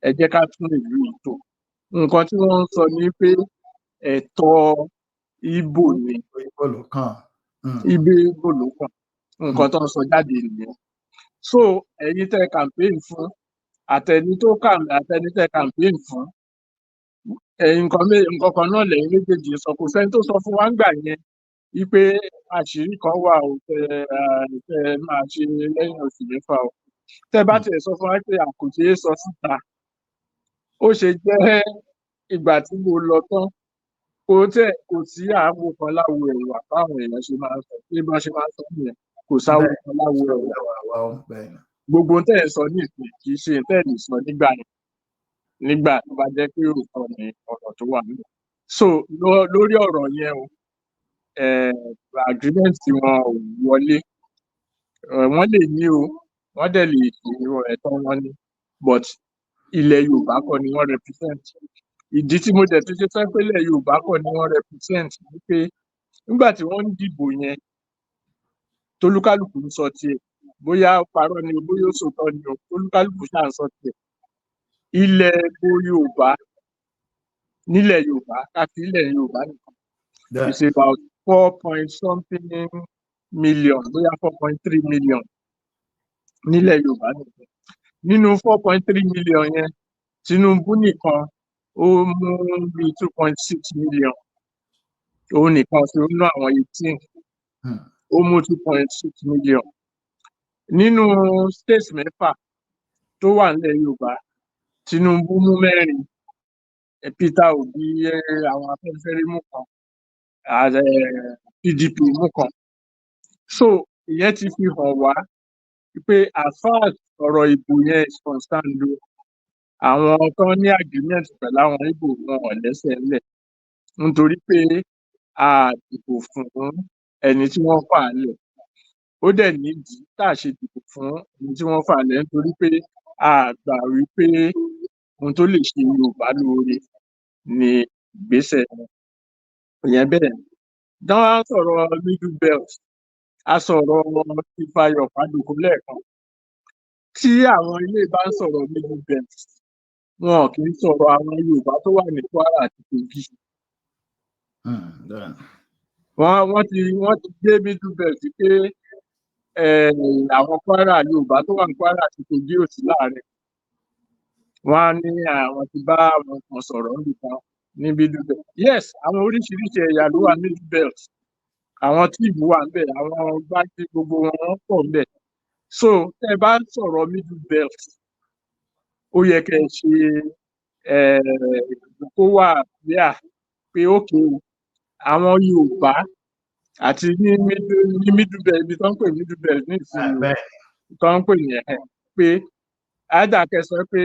"Ẹ jẹ́ ká tún ìlú yìí tò". Nǹkan tí wọ́n ń sọ ni pé ẹ̀tọ́ Ìgbò ni. Ìgbò ló kàn. Ibi Ìgbò ló kàn. Nǹkan tó ń sọ jáde nìyẹn. So ẹ̀yin tẹ́ campaign fún, àtẹni tó kà, àtẹni tẹ́ campaign fún, ẹ̀yin, nǹkan kan náà lẹ́yìn méjèèjì sọ. Kò sẹ́ni tó sọ fún wa ńgbà yẹn wípé àṣírí kan wà ó tẹ máa ṣe lẹ́yìn oṣù 6 o. Tẹ́ bá tiẹ̀ sọ fún wa pé a kò ṣeé sọ síta, ó ṣe jẹ́ ìgbà tí mo lọ tán, kò tẹ̀ kò sí àwo kan láwo ẹ̀wà báwọn èèyàn ṣe máa ń sọ, bí wọ́n ṣe máa ń sọ nìyẹn, kò sáwo kan láwo ẹ̀wà. Gbogbo ohun tẹ́ ẹ̀ ń sọ ní ìsìn kì í ṣe tẹ́ ẹ̀ lè sọ nígbà yẹn, nígbà tó bá jẹ́ pé òótọ́ ni ọ̀rọ̀ tó wà níbẹ̀. So lórí ọ̀rọ̀ yẹn o, agreement wọn ò wọlé. Wọ́n lè ní o, wọ́n dẹ̀ lè ṣe, ẹ̀tọ́ wọn ni, but ilẹ̀ Yorùbá kọ́ ni wọ́n represent. Ìdí tí mo dẹ̀ tún ṣe fẹ́ pé ilẹ̀ Yorùbá kọ́ ni wọ́n represent ni pé nígbà tí wọ́n ń dìbò yẹn, tolúkálùkù ń sọ tiẹ̀, bóyá ó parọ́ ni o, bóyá ó sòótọ́ ni o, tolúkálùkù ṣáà ń sọ tiẹ̀. Ilẹ̀ bo Yorùbá, nílẹ̀ Yorùbá, ká fi ilẹ̀ Yorùbá nìkan, it's about four point something million, bóyá 4.3 million nílẹ̀ Yorùbá nìkan. Nínú 4.3 million yẹn, Tinubu nìkan, ó mú bíi 2.6 million. Òun nìkan ṣe nínú àwọn 18, ó mú 2.6 million. Nínú states mẹ́fà tó wà nílẹ̀ Yorùbá, Tinubu mú mẹ́rin, Peter Obi, àwọn Afẹ́nifẹ́re mú kan, ààrẹ PDP mú kan. So ìyẹn ti fi hàn wá pé as far as ọ̀rọ̀ ìbò yẹn is concerned o, àwọn tó ní agreement pẹ̀lú àwọn Ìgbò, wọn ò lẹ́sẹ̀ ńlẹ̀, nítorí pé a dìbò fún ẹni tí wọ́n fà á lẹ̀. Ó dẹ̀ nídìí tá a ṣe dìbò fún ẹni tí wọ́n fà á lẹ̀, nítorí pé a gbà wípé ohun tó lè ṣe Yorùbá lóore ni ìgbésẹ̀ ìyẹn. Bẹ́ẹ̀ tán wá sọ̀rọ̀ Middle Belt, a sọ̀rọ̀ Ifeanyi Fádòkun lẹ́ẹ̀kan. Tí àwọn ilé bá ń sọ̀rọ̀ Middle Belt, wọn kì í sọ̀rọ̀ àwọn Yorùbá tó wà ní Kwara àti Kogi. Wọ́n ti gbé Middle Belt pé àwọn Kwara, Yorùbá tó wà ní Kwara àti Kogi ò sí láàrin. Wọ́n á ní àwọn ti bá àwọn kan sọ̀rọ̀ níbìkan ní Middle Belt. Yes, àwọn oríṣiríṣi ẹ̀yà ló wà ní Middle Belt. Àwọn Tiv wà ńbẹ̀, àwọn Gbagyi, gbogbo wọn, wọ́n pọ̀ ńbẹ̀. So tẹ́ ẹ bá ń sọ̀rọ̀ Middle Belt, ó yẹ kẹ́ ẹ ṣe kó wà clear pé okay o, àwọn Yorùbá àti ní middle belt, ibi tó ń pè Middle Belt ní ìsinyìí, tó ń pè ní ẹ̀ pé either kẹ́ sọ pé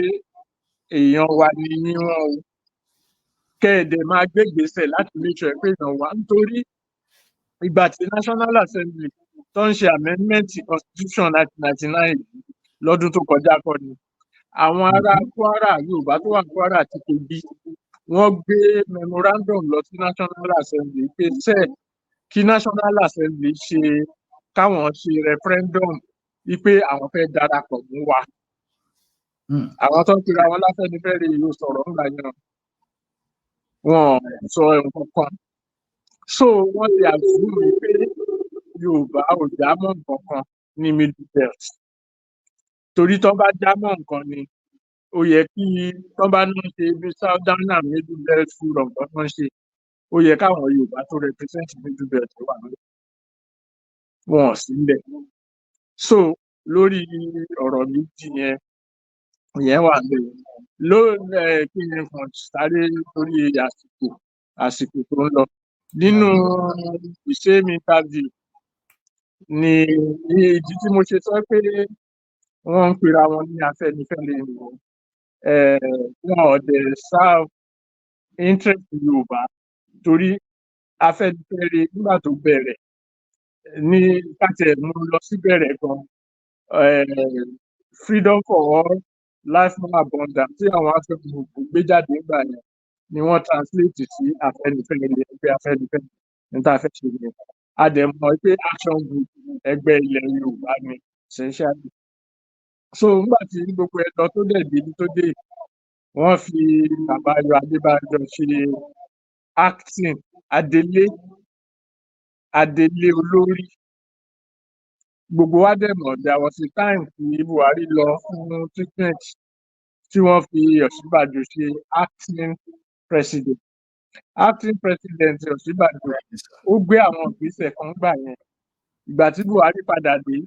èèyàn wa ni yín wọn o, kẹ́ ẹ dẹ̀ máa gbé ìgbésẹ̀ láti make sure pé èèyàn wa. Nítorí ìgbà tí National Assembly tó ń ṣe amendment constitution 1999 lọ́dún tó kọjá kọ́ ni, àwọn ará Kwara, Yorùbá tó wà ní Kwara àti Kogi, wọ́n gbé memorandum lọ sí National Assembly pé sẹ́ẹ̀ kí National Assembly ṣe káwọn ṣe referendum wípé àwọn fẹ́ darapọ̀ mọ́ wa. Àwọn tó ń pera wọn láfẹ́nifẹ́re yóò sọ̀rọ̀ ńgbà yẹn, wọn sọ nǹkan kan. So wọ́n ti assume pé Yorùbá ò já mọ́ nǹkan kan ní Middle Belt, torí tán bá já mọ́ nǹkan ni, ó yẹ kí tán bá ní ṣe bí Southern and Middle Belt Forum tó ń ṣe, ó yẹ káwọn Yorùbá tó represent Middle Belt wà níbẹ̀. Wọn ò sí níbẹ̀. So Lórí ọ̀rọ̀ méjì yẹn, ìyẹn wà níbẹ̀ ló kí n kàn sáré lórí àsìkò tó ń lọ. Nínú the same interview ni ìdí tí mo ṣe sọ pé wọ́n ń pera wọn ní Afẹ́nifẹ́re nìyẹn. Wọn ò dẹ̀ serve interest Yorùbá, torí Afẹ́nifẹ́re nígbà tó bẹ̀rẹ̀ ní káti ẹ̀ mú lọ sí bẹ̀rẹ̀ gan, Freedom for All, Life More Abundant tí àwọn Action Group gbé jáde nígbà yẹn ni wọ́n translate sí Afẹ́nifẹ́re, ẹgbẹ́ Afẹ́nifẹ́re. Ní tá a fẹ́ ṣe nìyẹn. A dẹ̀ mọ̀ pé Action Group, ẹgbẹ́ ilẹ̀ Yorùbá ni essentially. So nígbà tí gbogbo ẹ lọ tó dẹ̀ débi tó dé, wọ́n fi bàbá Ayọ̀ Adébánjọ ṣe acting adelé olórí. Gbogbo wa dẹ̀ mọ̀, there was a time tí Buhari lọ fún treatment tí wọ́n fi Ọ̀ṣínbàjò ṣe acting president. Acting president Ọ̀ṣínbàjò, ó gbé àwọn ìgbésẹ̀ kan gbà yẹn. Ìgbà tí Buhari padà dé,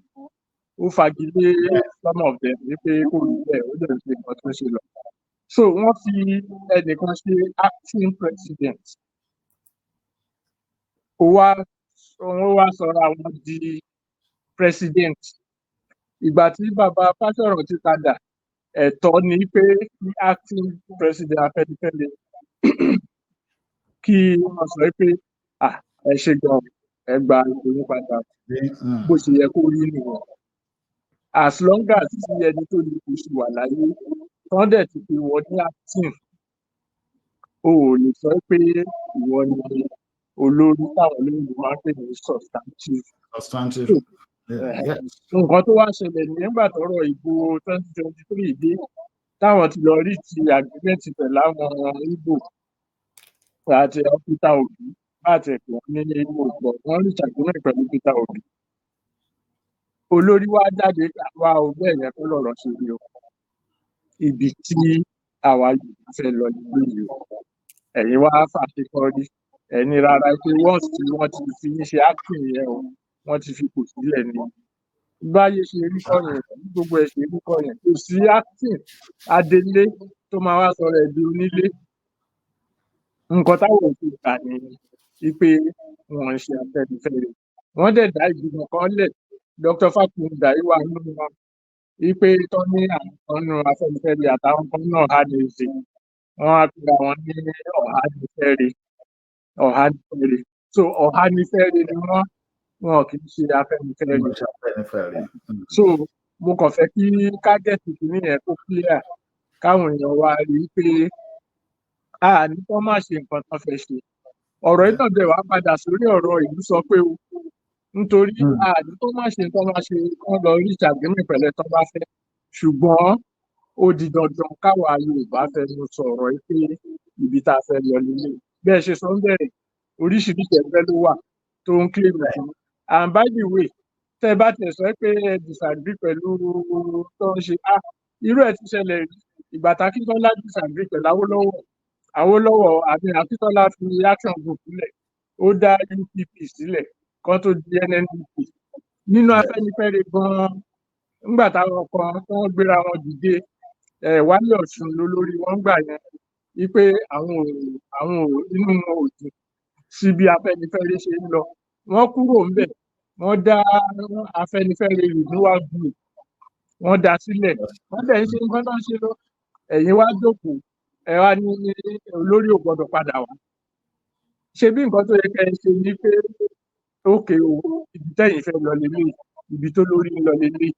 ó fagilé some of them wípé kò rí bẹ́ẹ̀, ó dẹ̀ ṣe nǹkan tó ń ṣe lọ. So wọ́n fi ẹnìkan ṣe acting president, ó wá wọ́n wá sọra wọn di president. Ìgbà tí bàbá Fáṣọ̀rántì padà, ẹ̀tọ́ ni pé kí acting president Afẹ́nifẹ́re, kí wọ́n sọ pé, "Ah, ẹ ṣe gan, ẹ gba ipò yín padà." Bó ṣe yẹ kó rí nìyẹn. As long as tí ẹni tó ní kò ṣì wà láyé, tán dẹ̀ ti fi wọ́n ní acting, o ò lè sọ pé ìwọ ni olórí, táwọn olóyìnbó máa ń pè ní substantive. Substantive. Nǹkan tó wá ṣẹlẹ̀ nígbà tọ́rọ̀ ìbò 2023 dé, táwọn ti lọ rí ti agreement pẹ̀lú àwọn Ìgbò àti Peter Obi, láti ẹ̀pẹ̀ wọn ní Ìgbò pọ̀, wọ́n reach agreement pẹ̀lú Peter Obi. Olórí wa jáde wá o, bẹ́ẹ̀ yẹn kọ́ lọ̀rọ̀ ṣe rí o. Ibi tí àwa Yorùbá fẹ́ lọ nílé yìí o, ẹ̀yin wá fàṣekọrí ẹni rárá pé once tí wọ́n ti fi yín ṣe acting yẹn o, wọ́n ti fi kò sílẹ̀ ni. Báyé ṣe rí kọ́ yẹn, bí gbogbo ẹ̀ ṣe rí kọ́ yẹn. Kò sí acting adelé tó máa wá sọ̀rọ̀ ẹ̀ di onílé. Nǹkan táwọn ò fi gbà nìyẹn, wípé wọn ń ṣe Afẹ́nifẹ́re. Wọ́n dẹ̀ dá ìgbìmọ̀ kan lẹ̀, Dr. Fakundayi wà nínú wọn, wípé tó ní àwọn kan nínú Afẹ́nifẹ́re àtàwọn kan náà Ohanaeze, wọ́n á pera wọn ní Ọ̀hánifẹ́re, Ọ̀hánifẹ́re. So Ọ̀hánifẹ́re ni wọ́n, wọn kì í ṣe Afẹ́nifẹ́re. Afẹ́nifẹ́re. So mo kàn fẹ́ kí ká get kìíní yẹn kó clear, káwọn èèyàn wa rí i pé a ní kó má ṣe nǹkan tán fẹ́ ṣe. Ọ̀rọ̀ yìí náà dẹ̀ wá padà sórí ọ̀rọ̀ ìlú sọ pé o, nítorí a ní kó má ṣe nǹkan, má ṣe kán lọ reach agreement pẹ̀lẹ́ tán bá fẹ́, ṣùgbọ́n ó di dandan káwa Yorùbá fẹnu sọ̀rọ̀ yìí pé ibi tá a fẹ́ lọ lélẹ̀. Bẹ́ẹ̀ ṣe sọ ń bẹ̀rẹ̀, oríṣiríṣi ẹgbẹ́ ló wà tó ń claim fún. And by the way, tẹ́ bá tẹ̀ sọ pé ẹ disagree pẹ̀lú tó ń ṣe, ah, irú ẹ̀ ti ṣẹlẹ̀ rí. Ìgbà tá Akíntọ́lá disagree pẹ̀lú Awólọ́wọ̀, Awólọ́wọ̀ àbí Akíntọ́lá fi Action Group sílẹ̀, ó dá UPP sílẹ̀ kan tó di NNPP. Nínú Afẹ́nifẹ́re gan-an, nígbà táwọn kan tó ń gbéra wọn dìde, Wálé Ọ̀ṣun lólórí wọn gbà yẹn, wípé àwọn ò inú wọn ò dùn sí bí Afẹ́nifẹ́re ṣe ń lọ, wọ́n kúrò ńbẹ̀, wọ́n dá Afẹ́nifẹ́re Renewal Group, wọ́n dá sílẹ̀, wọ́n dẹ̀ ń ṣe nǹkan tó ń ṣe lọ. Ẹ̀yin wá jókòó, ẹ wá ní olórí ò gbọ́dọ̀ padà wá. Ṣe bí nǹkan tó yẹ kẹ́ ẹ ṣe ni pé, okay o, ibi tẹ́yin fẹ́ lọ lélẹ̀, ibi tó lórí ń lọ lélẹ̀,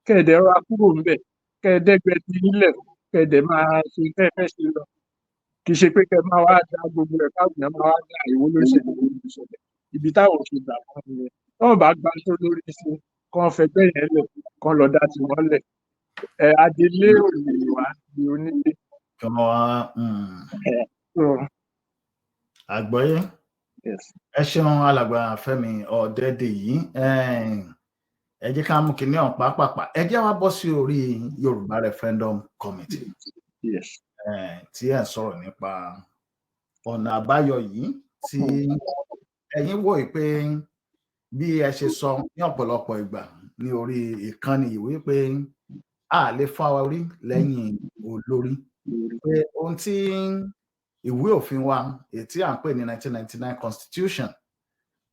kẹ́ ẹ dẹ̀ rọra kúrò ńbẹ̀, kẹ́ ẹ dẹ́gbẹ́ ti nílẹ̀, kẹ́ ẹ dẹ̀ máa ṣe tẹ́ ẹ fẹ́ ṣe lọ. Kì í ṣe pé kẹ́ ẹ máa wá dá gbogbo ẹ̀, káwọn èèyàn máa wá dá ìwó ló ṣẹlẹ̀, ìwó ló ṣẹlẹ̀. Ibi táwọn ò ṣe gbà fún nìyẹn. Tọ́wọ́n bá gba tó lórí ṣe, kán fẹgbẹ́ yẹn lẹ̀, kán lọ dá tiwọn lẹ̀. Ẹ adelé ò lè wá di onílé. Kí wọ́n wá àgbọ́yé. Yes. Ẹ ṣeun, alàgbà Fẹ́mi Ọ̀dẹ́dẹ̀yí. Ẹ jẹ́ ká mú kinní ọ̀hún pàápàá. Ẹ jẹ́ wá bọ́ sí orí Yorùbá Referendum Committee tí ẹ̀ ń sọ̀rọ̀ nípa ọ̀nà àbáyọ yìí, tí ẹ̀yin wò pé bí ẹ ṣe sọ ní ọ̀pọ̀lọpọ̀ ìgbà. ní orí ìkànnì yìí wípé a lè fá orí lẹ́yìn olórí, pé ohun tí ìwé òfin wa, èyí tí à ń pè ní 1999 Constitution,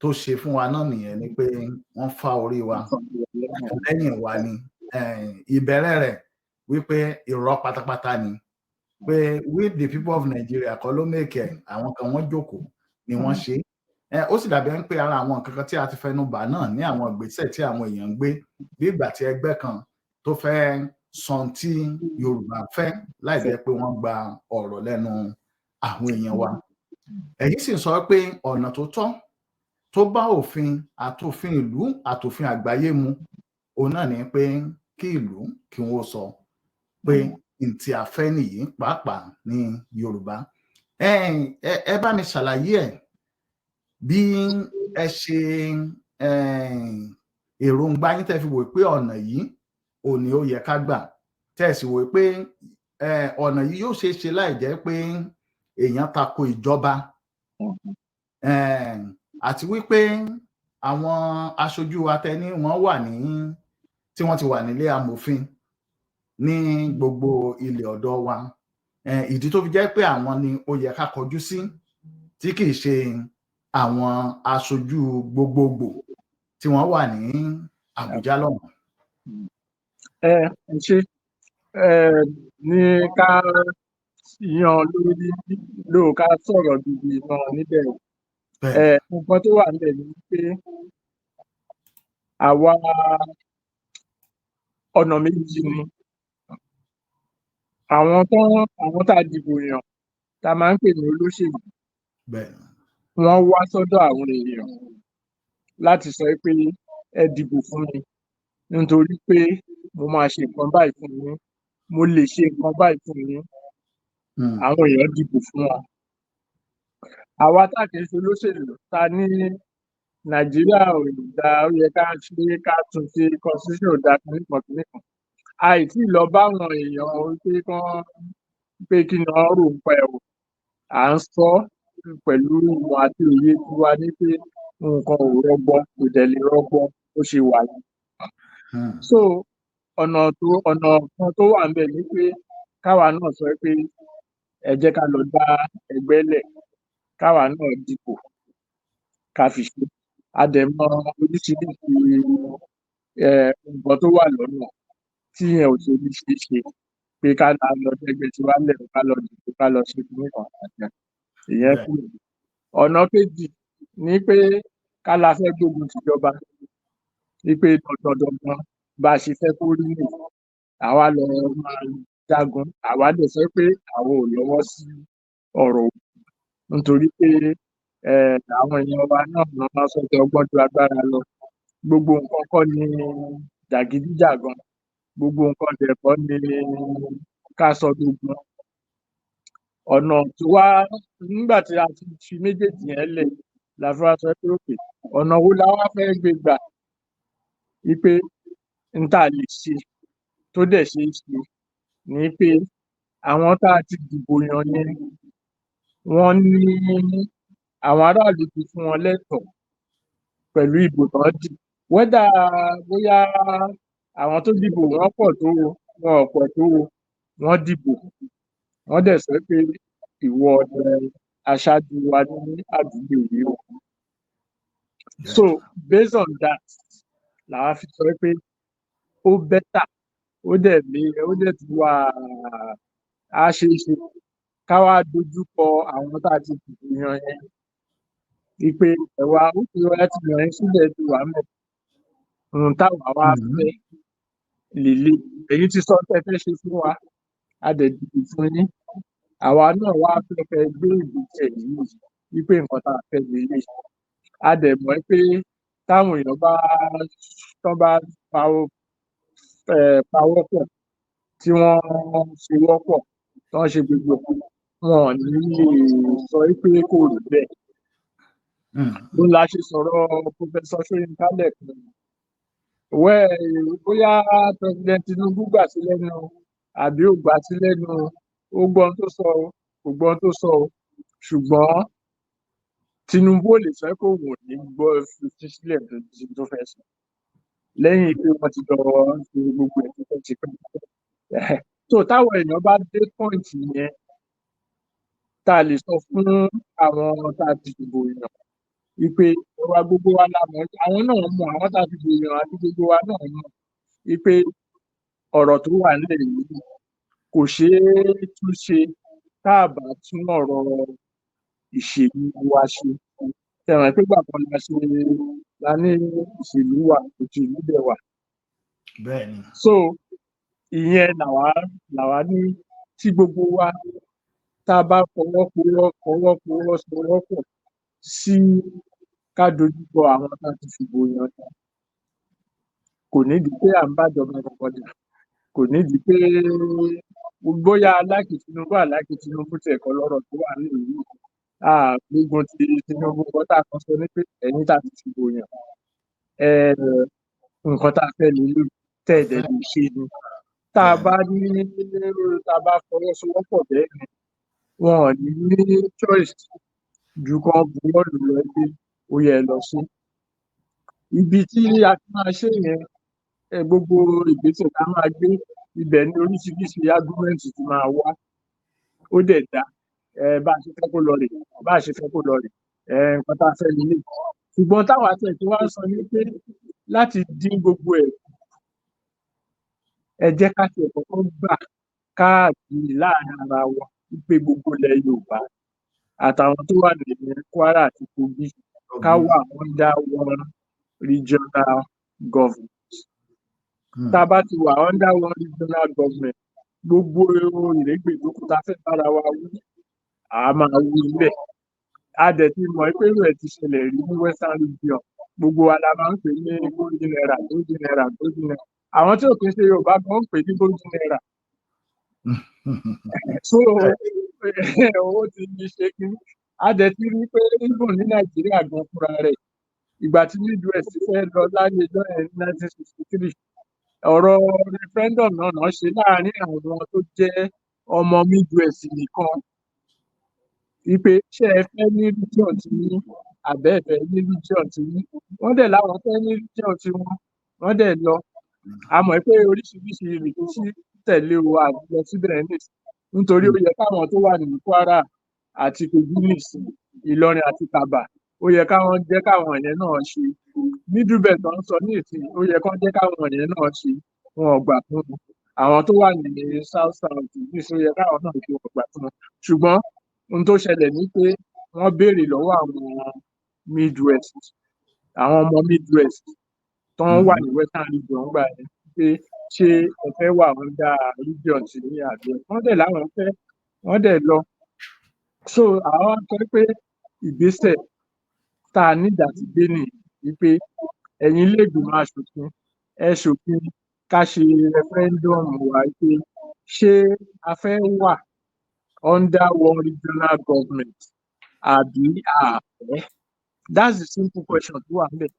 tó ṣe fún wa náà nìyẹn, ni pé wọ́n fá orí wa lẹ́yìn wa ni. Ìbẹ̀rẹ̀ rẹ̀ wípé irọ́ pátápátá ni, pé we the people of Nigeria kọ́ ló make ẹ̀, àwọn kan wọ́n jókòó ni wọ́n ṣe é. Ó sì dàbí ẹni pé ara àwọn nǹkan kan tí a ti fẹnu bà náà ní àwọn ìgbésẹ̀ tí àwọn èèyàn ń gbé, bí ìgbà tí ẹgbẹ́ kan tó fẹ́ sọ tí Yorùbá fẹ́ láì jẹ́ pé wọ́n gba ọ̀rọ̀ lẹ́nu àwọn èèyàn wa. Ẹ̀yin sì sọ pé ọ̀nà tó tọ́, tó bá òfin àtòfin ìlú àtòfin àgbáyé mu, òun náà ní pé kí ìlú kí wọ́n sọ pé ntí a fẹ́ nìyí, pàápàá ní Yorùbá. Ẹ bá mi ṣàlàyé ẹ̀ bí ẹ ṣe èròǹgbà yín tẹ́ fi wò pé ọ̀nà yìí ò ní ó yẹ ká gbà, tẹ́ ẹ sì wò pé ọ̀nà yìí yóò ṣeé ṣe láì jẹ́ pé èèyàn tako ìjọba, àti wípé àwọn aṣojú atẹni wọn wà ní tí wọ́n ti wà nílé amòfin ní gbogbo ilẹ̀ ọ̀dọ̀ wa, ìdí tó fi jẹ́ pé àwọn ni ó yẹ ká kọjú sí, tí kì í ṣe àwọn aṣojú gbogbogbò tí wọ́n wà ní Àbújá lọ́hùn. Ẹ ṣe ẹ ní ká yan lórí lóò, ká sọ̀rọ̀ gidi náà níbẹ̀. Nǹkan tó wà níbẹ̀ ni pé àwa ọ̀nà méjì ni. Àwọn tá a dìbò yàn, tá a máa ń pè ní olóṣèlú, wọ́n wá sọ́dọ̀ àwọn èèyàn láti sọ pé ẹ dìbò fún mi nítorí pé mo máa ṣe nǹkan báyìí fún yín, mo lè ṣe nǹkan báyìí fún yín. Àwọn èèyàn dìbò fún wọn. Àwa tá kì í ṣe olóṣèlú, ta ní Nàìjíríà ò dáa, ó yẹ ká ṣe, ká tún ṣe, constitution ò dáa, kìnnìkan kìnnìkan, àìtí lọ báwọn èèyàn pé kán pé kí ni wọ́n rò ń pa ẹ̀ o. À ń sọ pẹ̀lú ìmọ̀ àti òye tiwa ní pé nǹkan ò rọgbọ, kò dẹ̀ lè rọgbọ bó ṣe wà yìí. So ọ̀nà kan tó wà ńbẹ̀ ni pé káwa náà sọ pé ẹ jẹ́ ká lọ dá ẹgbẹ́ lẹ̀, káwa náà dìbò, ká fi ṣe. A dẹ̀ mọ oríṣiríṣi nǹkan tó wà lọ́nà tí yẹn ò ṣe ní ṣeé ṣe, pé ká lọ dẹ́gbẹ́ tiwa lẹ̀, ká lọ dìbò, ká lọ ṣe kinní kan, ìyẹn kúrò. Ọ̀nà kejì ni pé ká la fẹ́ gbógun tìjọba, wípé dandan dandan bá a ṣe fẹ́ kó rí nìyí, àwa lọ máa jagun. Àwa dẹ̀ sọ pé àwọn ò lọ́wọ́ sí ọ̀rọ̀ ogun, nítorí pé àwọn èèyàn wa náà ló máa sọ pé ọgbọ́n ju agbára lọ. Gbogbo nǹkan kọ́ ni jàgídíjàgan, gbogbo nǹkan dẹ̀ kọ́ ni ká sọ dogun. Ọ̀nà tó wá nígbà tí a ti fi méjèèjì yẹn lẹ̀ la fi wá sọ pé okay, ọ̀nà wo la wá fẹ́ gbé gbà, wípé n tá a lè ṣe tó dẹ̀ ṣeé ṣe ni pé àwọn tá a ti dìbò yàn yẹn, wọ́n ní àwọn aráàlú ti fún wọn lẹ́tọ̀ọ́ pẹ̀lú ìbò tán dì, whether bóyá àwọn tó dìbò wọ́n pọ̀ tó o, wọn ò pọ̀ tó o, wọ́n dìbò, wọ́n dẹ̀ sọ pé ìwọ ni aṣáájú wa ní àdúgbò yìí o. So based on that làwa fi sọ pé ó better, ó dẹ̀ lé, ó dẹ̀ tún wà á ṣeé ṣe ká wá dojú kọ àwọn tá a ti dìbò yàn yẹn, wípé ẹ wá, ó ti ẹ ti yàn yín sílẹ̀, ti wà ńbẹ̀, ohun táwa wá fẹ́ lélẹ̀, èyí ti sọ tẹ́ fẹ́ ṣe fún wa, a dẹ̀ dìbò fún yín, àwa náà wá fẹ́ kẹ́ gbé ìgbésẹ̀ yìí, wípé nǹkan tá a fẹ́ lélẹ̀. A dẹ̀ mọ̀ pé táwọn èèyàn bá tán bá pawọ́pọ̀, tí wọ́n ṣe wọ́pọ̀, tán ṣe gbogbo ẹ̀, wọn ò ní lè sọ pé kò rí bẹ́ẹ̀. Òun la ṣe sọ̀rọ̀ Professor Ṣóyínká lẹ́ẹ̀kan. Well, bóyá President Tinubu gbà sí lẹ́nu àbí ò gbà sí lẹ́nu, ó gbọ́ ohun tó sọ o, kò gbọ́ ohun tó sọ o, ṣùgbọ́n Tinubu ò lè sọ pé òun ò ní gbọ́ fi sílẹ̀ tó fẹ́ sọ. Lẹ́yìn pé wọ́n ti jọ ṣe gbogbo ẹ̀ tipẹ́ tipẹ́. So táwọn èèyàn bá dé point yẹn, tá a lè sọ fún àwọn tá a ti dìbò yàn wípé ọ̀rọ̀ gbogbo wa la mọ̀, àwọn náà mọ̀, àwọn tá a ti dìbò yàn àti gbogbo wa náà mọ̀ wípé ọ̀rọ̀ tó wà nílẹ̀ yìí kò ṣeé tún ṣe tá a bá tún ọ̀rọ̀ ìṣèlú wa ṣe. Ṣẹ mọ̀ pé ìgbà kan la ṣe la ní ìṣèlú wà, òṣèlú dẹ̀ wà. Bẹ́ẹ̀ ni. So ìyẹn làwa ní tí gbogbo wa tá a bá fọwọ́ sowọ́pọ̀ sí ká dojúkọ àwọn tá a ti fìbò yàn yẹn, kò nídìí pé à ń bájọba kankan jà, kò nídìí pé bóyá a like Tinubu, a like Tinubu, tiẹ̀ kọ́ lọ́rọ̀ tó wà nílẹ̀ yìí. A gbógun ti Tinubu. Nǹkan tá a kàn sọ ni pé ẹ̀yin tá a ti fìbò yàn, nǹkan tá a fẹ́ leléyìí, tẹ́ ẹ dẹ̀ lè ṣe ni. Tá a bá ní tá a bá fọwọ́sowọ́pọ̀ bẹ́ẹ̀ yẹn, wọn ò ní ní choice ju kán buwọ́ lù ú lọ pé ó yá, ẹ lọ ṣe. Ibi tí a ti máa ṣe yẹn, gbogbo ìgbésẹ̀ tá a máa gbé ibẹ̀ ní oríṣiríṣi argument ti máa wá. Ó dẹ̀ dáa, bá a ṣe fẹ́ kó lọ rèé, bá a ṣe fẹ́ kó lọ rèé, nǹkan tá a fẹ́ leléyìí. Ṣùgbọ́n táwa tiẹ̀ tún wá ń sọ ni pé láti dín gbogbo ẹ̀ kù, ẹ jẹ́ ká tiẹ̀ kọ́kọ́ gbà káàkiri láàrin ara wa wípé gbogbo ilẹ̀ Yorùbá àtàwọn tó wà ní Kwara àti Kogi, ká wà under one regional government. Tá a bá ti wà under one regional government, gbogbo ìrégbè tó kù tá a fẹ́ bára wa wí, à á máa wí níbẹ̀. A dẹ̀ ti mọ̀ pé irú ẹ̀ ti ṣẹlẹ̀ rí ní Western Region. Gbogbo wa la máa ń pè ní golden era, golden era, golden era. Àwọn tí ò kí ń ṣe Yorùbá gan ń pè ní golden era. So ó ti ṣe kínní. A dẹ̀ ti rí pé even ní Nàìjíríà gan fúnra rẹ̀, ìgbà tí Midwest fẹ́ lọ láyé ọjọ́ yẹn ní 1963, ọ̀rọ̀ referendum náà náà ṣe láàárín àwọn tó jẹ́ ọmọ Midwest nìkan wípé ṣé ẹ fẹ́ ní region tiyín àbí ẹ fẹ́ ní region tiyín. Wọ́n dẹ̀ láwọn fẹ́ ní region tiwọn, wọ́n dẹ̀ lọ. A mọ̀ pé oríṣiríṣi rìkíṣí tẹ̀lé o, a ní lọ síbẹ̀ nísìnyí nítorí ó yẹ káwọn tó wà ní Kwara àti Kogi nísìnyí, Ìlọrin àti Kàbà, ó yẹ káwọn jẹ́ káwọn yẹn náà ṣe. Middle Belt tó ń sọ nísìnyí, ó yẹ kán jẹ́ káwọn yẹn náà ṣe, wọn ò gbà fún wọn. Àwọn tó wà ní South South nísìnyí, ó yẹ káwọn náà ṣe, wọn ò gbà fún wọn. Ṣùgbọ́n ohun tó ṣẹlẹ̀ ni pé wọ́n béèrè lọ́wọ́ àwọn Midwest, àwọn ọmọ Midwest tó ń wà ní Western Region ńgbà yẹn pé ṣé ẹ fẹ́ wà under region tiyín àbí wọ́n dẹ̀ láwọn fẹ́, wọ́n dẹ̀ lọ. So àwa sọ pé ìgbésẹ̀ tá a need àti gbé nìyí wípé ẹ̀yin ilé ìgbìmọ̀ aṣòfin, ẹ ṣòfin ká ṣe referendum wa pé ṣé a fẹ́ wà under one regional government àbí a ò fẹ́. That's the simple question tó wà ńbẹ̀.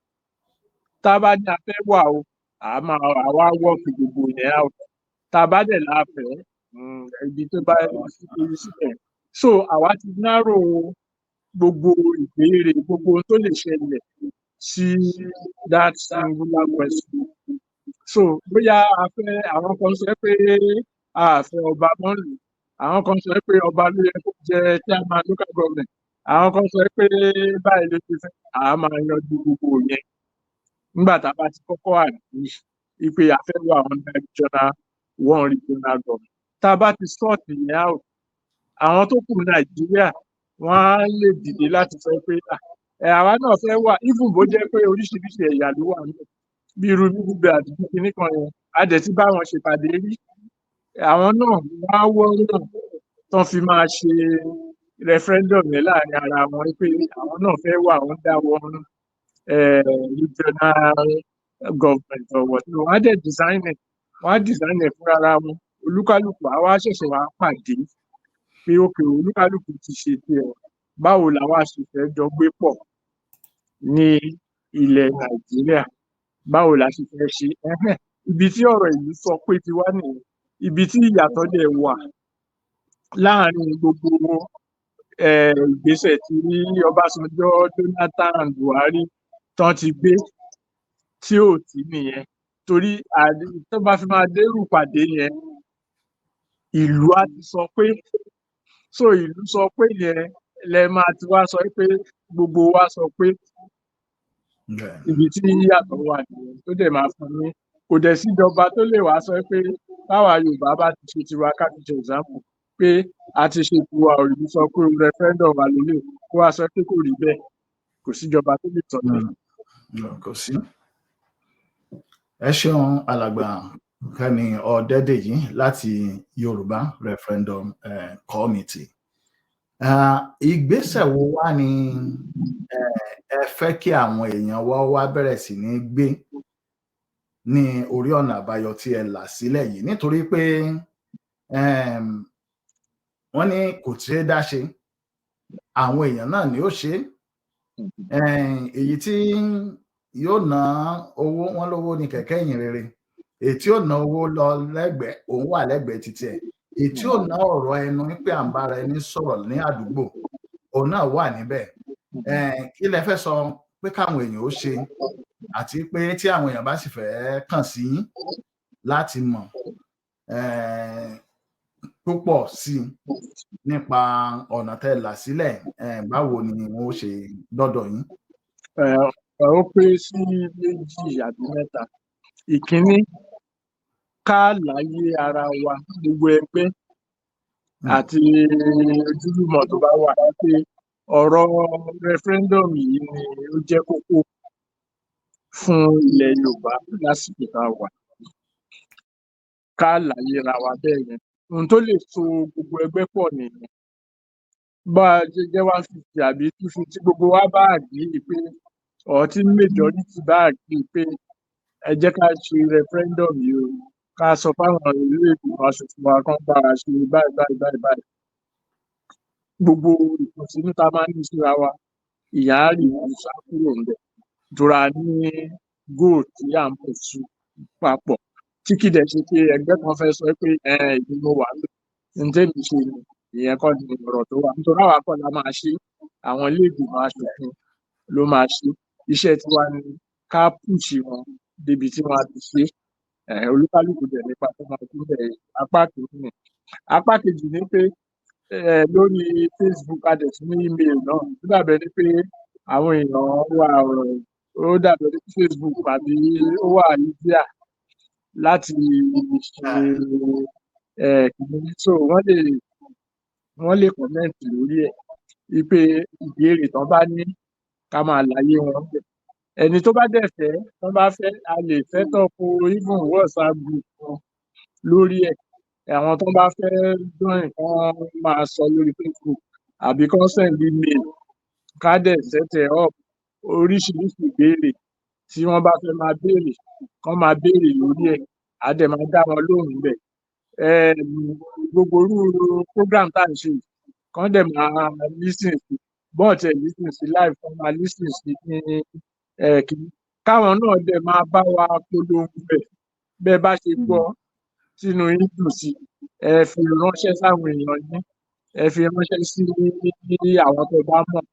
Tá a bá ní a fẹ́ wà o, à máa àwa work gbogbo yẹn out. Tá a bá dẹ̀ la fẹ́, ibi tó bá síbẹ̀. So àwa ti narrow gbogbo ìbéèrè, gbogbo ohun tó lè ṣẹlẹ̀ sí that singular question. So bóyá a fẹ́, àwọn kan sọ pé a fẹ́ ọba mọ́ nílùú, àwọn kan sọ pé ọba ló yẹ kó jẹ chairman local government, àwọn kan sọ pé báyìí ló ṣe fẹ́, à á máa yanjú gbogbo yẹn nígbà tá a bá ti kọ́kọ́ agree wípé a fẹ́ wà under regional one regional government. Tá a bá ti sort ìyẹn out, àwọn tó kù Nàìjíríà, wọ́n á lè dìde láti sọ pé ẹ àwa náà fẹ́ wà, even bó jẹ́ pé oríṣiríṣi ẹ̀yà ló wà níbẹ̀, bí irú Middle Belt àti kinní kan yẹn. A dẹ̀ ti bá wọn ṣèpàdé rí. Àwọn náà wọ́n á wọ́nà tán fi máa ṣe referendum yẹn láàrin ara wọn pé àwọn náà fẹ́ wà under one regional government or whatever. Wọ́n á dẹ̀ design ẹ̀, wọ́n á design ẹ̀ fúnra ara wọn. Olúkálùkù á wá ṣẹ̀ṣẹ̀ wá pàdé pé okay, olúkálùkù ti ṣe tiẹ̀, báwo làwa ṣe fẹ́ jọ gbé pọ̀ ní ilẹ̀ Nàìjíríà, báwo la ṣe fẹ́ ṣe? Ibi tí ọ̀rọ̀ ìlú sọ pé ti wá nìyẹn. Ibi tí ìyàtọ̀ dẹ̀ wà láàrin gbogbo ìgbésẹ̀ tí Ọbásanjọ́, Jonathan, Buhari tán ti gbé. Tí ò tí nìyẹn, torí tó bá fi máa dérú pàdé yẹn, ìlú á ti sọ pé, so ìlú sọ pé yẹn lẹ máa ti wá sọ pé gbogbo wa sọ pé. Ibi tí yàtọ̀ wà nìyẹn, tó dẹ̀ máa fún ní kò dẹ̀ síjọba tó lè wá sọ pé táwa Yorùbá bá ti ṣe tiwa, ká fi ṣe example pé a ti ṣe tiwa, ìlú sọ pé referendum wà lélẹ̀, kó wá sọ pé kò rí bẹ́ẹ̀. Kò síjọba tó lè sọ bẹ́ẹ̀. Kò sí. Ẹ ṣeun, Alàgbà Kẹ́mi Ọ̀dẹ́dèjì láti Yorùbá Referendum Committee. Ìgbésẹ̀ wo wá ni ẹ fẹ́ kí àwọn èèyàn wa wá bẹ̀rẹ̀ sí ní gbé ní orí ọ̀nà àbáyọ tí ẹ là sílẹ̀ yìí? Nítorí pé wọ́n ní kò ṣeé dá ṣe, àwọn èèyàn náà ni ó ṣe é. Èyí tí yóò ná owó, wọn lówó ní kẹ̀kẹ́ ìyìn rere. Èyí tí ó ná owó lọ lẹ́gbẹ̀ẹ́, òun wà lẹ́gbẹ̀ẹ́ títí ẹ̀. Èyí tí ó ná ọ̀rọ̀ ẹnu pé à ń bára ẹni sọ̀rọ̀ ní àdúgbò, òun náà wà níbẹ̀. Kí lẹ fẹ́ sọ pé káwọn èèyàn ó ṣe, àti pé tí àwọn èèyàn bá sì fẹ́ kàn sí yín láti mọ̀ púpọ̀ sí i nípa ọ̀nà tẹ́ là sílẹ̀, báwo ni wọ́n ó ṣe dọ́dọ̀ yín? Ó pín sí méjì àbí mẹ́ta. Ìkíní, ká láyé ara wa, gbogbo ẹgbẹ́ àti ojúlùmọ̀ tó bá wà, pé ọ̀rọ̀ referendum yìí ni ó jẹ́ kókó fún ilẹ̀ Yorùbá lásìkò tá a wà. Ká láyé ra wa bẹ́ẹ̀ yẹn. Ohun tó lè so gbogbo ẹgbẹ́ pọ̀ nìyẹn. Bá a ṣe jẹ́ 150 àbí 250, gbogbo wa bá agree pé, or tí majority bá agree pé ẹ jẹ́ ká ṣe referendum yìí o, ká sọ fáwọn ilé ìgbìmọ̀ aṣòfin wa kán bá wa ṣe báyìí báyìí báyìí báyìí, gbogbo ìkùnsínú tá a máa ń ní síra wa, ìyẹn á reduce, á kúrò ńbẹ̀, torí a ní goal tí à ń pursue papọ̀, tí kì í dẹ̀ ṣe pé ẹgbẹ́ kan fẹ́ sọ pé èmi mo wà ńbẹ̀, n tẹ́mi ṣe ni. Ìyẹn kọ́ ni ọ̀rọ̀ tó wà, nítorí àwa kọ́ la máa ṣe, àwọn ilé ìgbìmọ̀ aṣòfin ló máa ṣe. Iṣẹ́ tiwa ni ká push wọn débi tí wọ́n á ti ṣe é. Olúkálùkù dẹ̀ nípa tó máa kó ńbẹ̀. Apá kìíní nìyẹn. Apá kejì ni pé lórí Facebook, a dẹ̀ tún ní email náà. Ó dàbí ẹni pé àwọn èèyàn wà, ó dàbí ẹni pé Facebook àbí ó wà easier láti ṣe kìíní, so wọ́n lè comment lórí ẹ̀, wípé ìbéèrè tán bá ní, ká máa láyé wọn ńbẹ̀. Ẹni tó bá dẹ̀ fẹ́, tán bá fẹ́, a lè set up even WhatsApp group kan lórí ẹ̀. Àwọn tó bá fẹ́ join, kán máa sọ lórí Facebook àbí kán send email, ká dẹ̀ set ẹ̀ up. Oríṣiríṣi ìbéèrè tí wọ́n bá fẹ́ máa béèrè, kán máa béèrè lórí ẹ̀, á dẹ̀ máa dá wọn lóhùn ńbẹ̀. Gbogbo irú program tá à ń ṣe yìí, kán dẹ̀ máa listen sí, bọ́n tiẹ̀ listen sí live, kán máa listen sí ní kiní, káwọn náà dẹ̀ máa bá wa polongo ẹ̀. Bẹ́ ẹ bá ṣe gbọ́ tínú yín dùn sí, ẹ fi ránṣẹ́ sáwọn èèyàn yín, ẹ fi ránṣẹ́ sí àwọn tẹ́ bá mọ̀,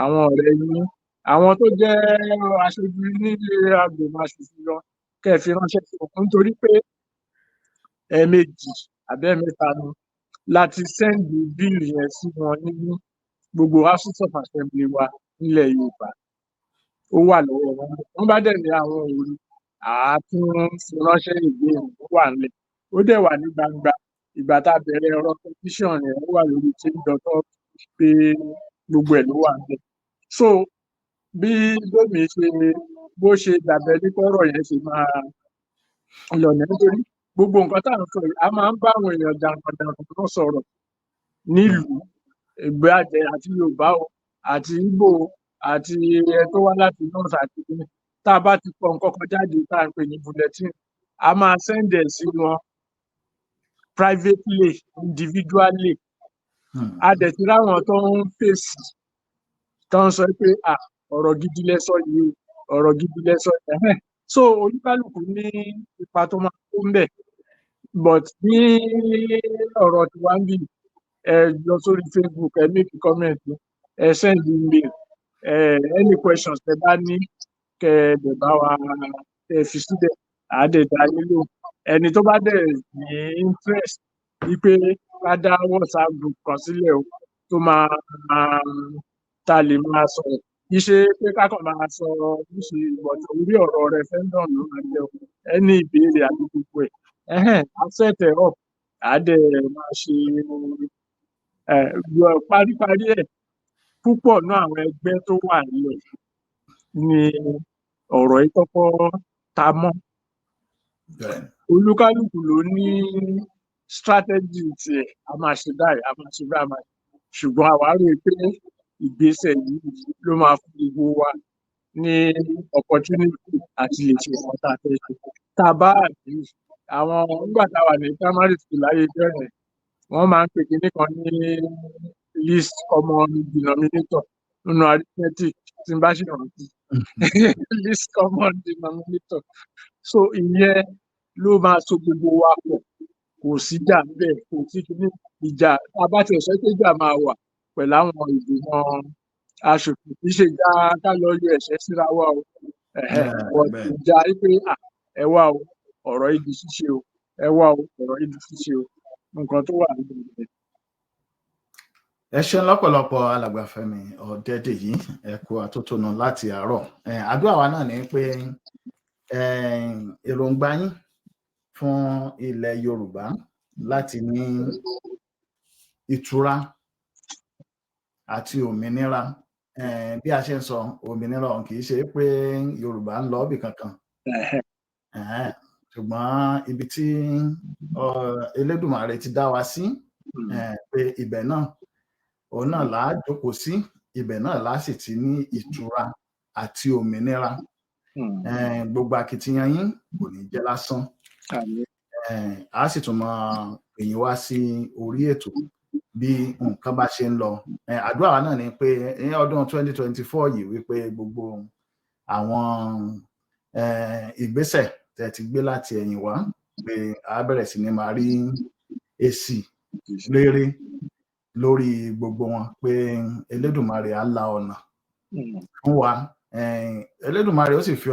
àwọn ọ̀rẹ́ yín, àwọn tó jẹ́ aṣojú nílé ìgbìmọ̀ aṣòfin gan, kẹ́ ẹ fi ránṣẹ́ sí wọn, nítorí pé ẹ̀ẹ̀mejì àbí ẹ̀ẹ̀mẹ́ta ni láti send bill yẹn sí wọn ní gbogbo House of Assembly wa nílẹ̀ Yorùbá. Ó wà lọ́wọ́ wọn. Wọ́n bá dẹ̀ ní àwọn ò rí, àá tún fi ránṣẹ́ again. Ó wà ńlẹ̀, ó dẹ̀ wà ní gbangba. Ìgbà tá a bẹ̀rẹ̀ ọ̀rọ̀ petition yẹn, ó wà lórí change.org pé gbogbo ẹ̀ ló wà ńbẹ̀. So bí bẹ́mi ṣe bó ṣe dàbẹ̀ ní kọ́rọ̀ yẹn ṣe máa lọ nìyẹn, nítorí gbogbo nǹkan tá à ń sọ yìí, a máa ń bá àwọn èèyàn jàǹkànjàǹkàn kan sọ̀rọ̀ nílùú ìgbàjẹ, àti Yorùbá o, àti Ìgbò o, àti ẹ tó wá láti north, àti kíní. Tá a bá ti kọ nǹkan kan jáde tá à ń pè ní bulletin, a máa send ẹ̀ sí wọn privately, individually. A dẹ̀ ti ráwọn tó ń fèsì, tó ń sọ pé, "À, ọ̀rọ̀ gidi lẹ sọ yìí o, ọ̀rọ̀ gidi lẹ sọ yìí." Ẹhẹ́n. So olúkálùkù ní ipa tó máa kó ńbẹ̀, but ní ọ̀rọ̀ tiwa níbí, ẹ lọ sórí Facebook, ẹ make comment, ẹ send email, ẹ any questions tẹ bá ní, kẹ ẹ dẹ̀ bá wa Tẹ́ ẹ fi síbẹ̀, à á dẹ̀ dá yín lóhùn. Ẹni tó bá dẹ̀ ní interest wípé ká dá WhatsApp group kan sílẹ̀ o, tó máa tá a lè máa sọ̀rọ̀, kì í ṣe pé ká kàn máa sọ níṣe, but orí ọ̀rọ̀ referendum ló máa jẹ́ o. Ẹni ìbéèrè àti gbogbo ẹ̀, ẹhẹ́n, á set ẹ̀ up, á dẹ̀ máa ṣe ẹ̀ paríparí ẹ̀. Púpọ̀ náà àwọn ẹgbẹ́ tó wà nílẹ̀ ni ọ̀rọ̀ yìí kọ́kọ́ ta mọ́. Olúkálùkù ló ní strategy tiẹ̀: a máa ṣe báyìí, a máa ṣe báyìí, a máa ṣùgbọ́n àwa rò pé ìgbésẹ̀ yìí ló máa fún gbogbo wa ní opportunity àti lè ṣe nǹkan tá a fẹ́ ṣe. Tá a bá agree, àwọn nígbà tá a wà ní primary school láyé ijọ́ yẹn, wọ́n máa ń pè kinní kan ní least common denominator nínú arithmetic, tí n bá ṣì rántí, least common denominator. So ìyẹn ló máa so gbogbo wa pọ̀. Kò síjà ńbẹ̀, kò sí kinní ìjà. Tá a bá tiẹ̀ sọ pé ìjà máa wà pẹ̀lú àwọn ìgbìmọ̀ aṣòfin, kì í ṣe ìjà ká lọ yọ ẹ̀ṣẹ́ síra wa o, but ìjà wípé ẹ wá o, ọ̀rọ̀ yìí di ṣíṣe o, ẹ wá o, ọ̀rọ̀ yìí di ṣíṣe o. Nǹkan tó wà nínú rẹ̀. Ẹ ṣeun lọ́pọ̀lọpọ̀, Alàgbà Fẹ́mi Ọ̀dẹ́dèyí. Ẹ kú àtótónu láti àárọ̀. Àdúrà wa náà ni pé èròǹgbà yín fún ilẹ̀ Yorùbá láti ní ìtura àti òmìnira, bí a ṣe ń sọ òmìnira ọ̀hún, kì í ṣe pé Yorùbá ń lọ ibì kankan, ṣùgbọ́n ibi tí Elédùmarè ti dá wa sí, pé ibẹ̀ náà òun náà là á jókòó sí, ibẹ̀ náà là á sì ti ní ìtura àti òmìnira. Gbogbo akitiyan yín kò ní jẹ́ lásán. A sì tún máa pè yín wá sí orí ètò bí nǹkan bá ṣe ń lọ. Àdúrà wa náà ni pé ní ọdún 2024 yìí, wípé gbogbo àwọn ìgbésẹ̀ tẹ́ ti gbé láti ẹ̀yìn wá, pé a bẹ̀rẹ̀ sí ní máa rí èsì rere lórí gbogbo wọn, pé Elédùmarè á la ọ̀nà fún wa. Elédùmarè ó sì fi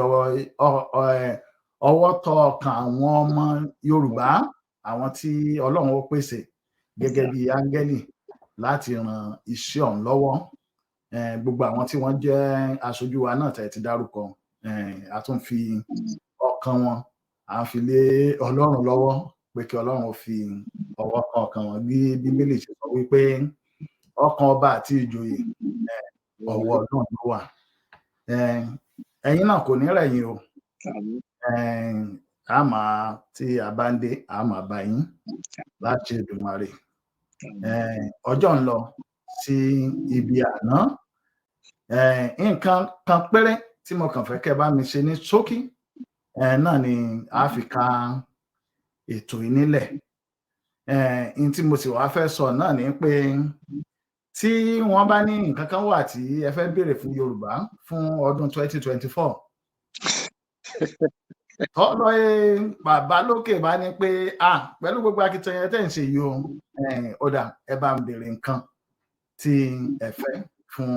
ọwọ́ tọ́ ọkàn àwọn ọmọ Yorùbá, àwọn tí Ọlọ́run ó pèsè gẹ́gẹ́ bí áńgẹ́lì láti ran iṣẹ́ ọ̀hún lọ́wọ́. Gbogbo àwọn tí wọ́n jẹ́ aṣojú wa náà tẹ́ ti dárúkọ, a tún fi ọkàn wọn, à ń fi lé Ọlọ́run lọ́wọ́ pé kí Ọlọ́run ó fi ọwọ́ kan ọkàn wọn, bí Bíbélì ṣe sọ wípé ọkàn ọba àti ìjòyè, ọwọ́ Ọlọ́run ló wà. Ẹ̀yin náà kò ní rẹ̀yìn o. A máa tí a bá ń dé, a máa bá yín láti Èdùmàrè. Ọjọ́ ń lọ sí ibi àná. Nǹkan kan péré tí mo kàn fẹ́ kẹ́ bá mi ṣe ní ṣókí náà ni a fi ka ètò yìí nílẹ̀. N tí mo sì wá fẹ́ sọ náà ni pé tí wọ́n bá ní nǹkan kan wà tí ẹ fẹ́ béèrè fún Yorùbá fún ọdún 2024, tọ́lọ́ ẹ bàbá lókè bá ní pé ah, pẹ̀lú gbogbo akitiyan tẹ́ ń ṣe yìí o, ó dà, ẹ bá ń béèrè nǹkan tí ẹ fẹ́ fún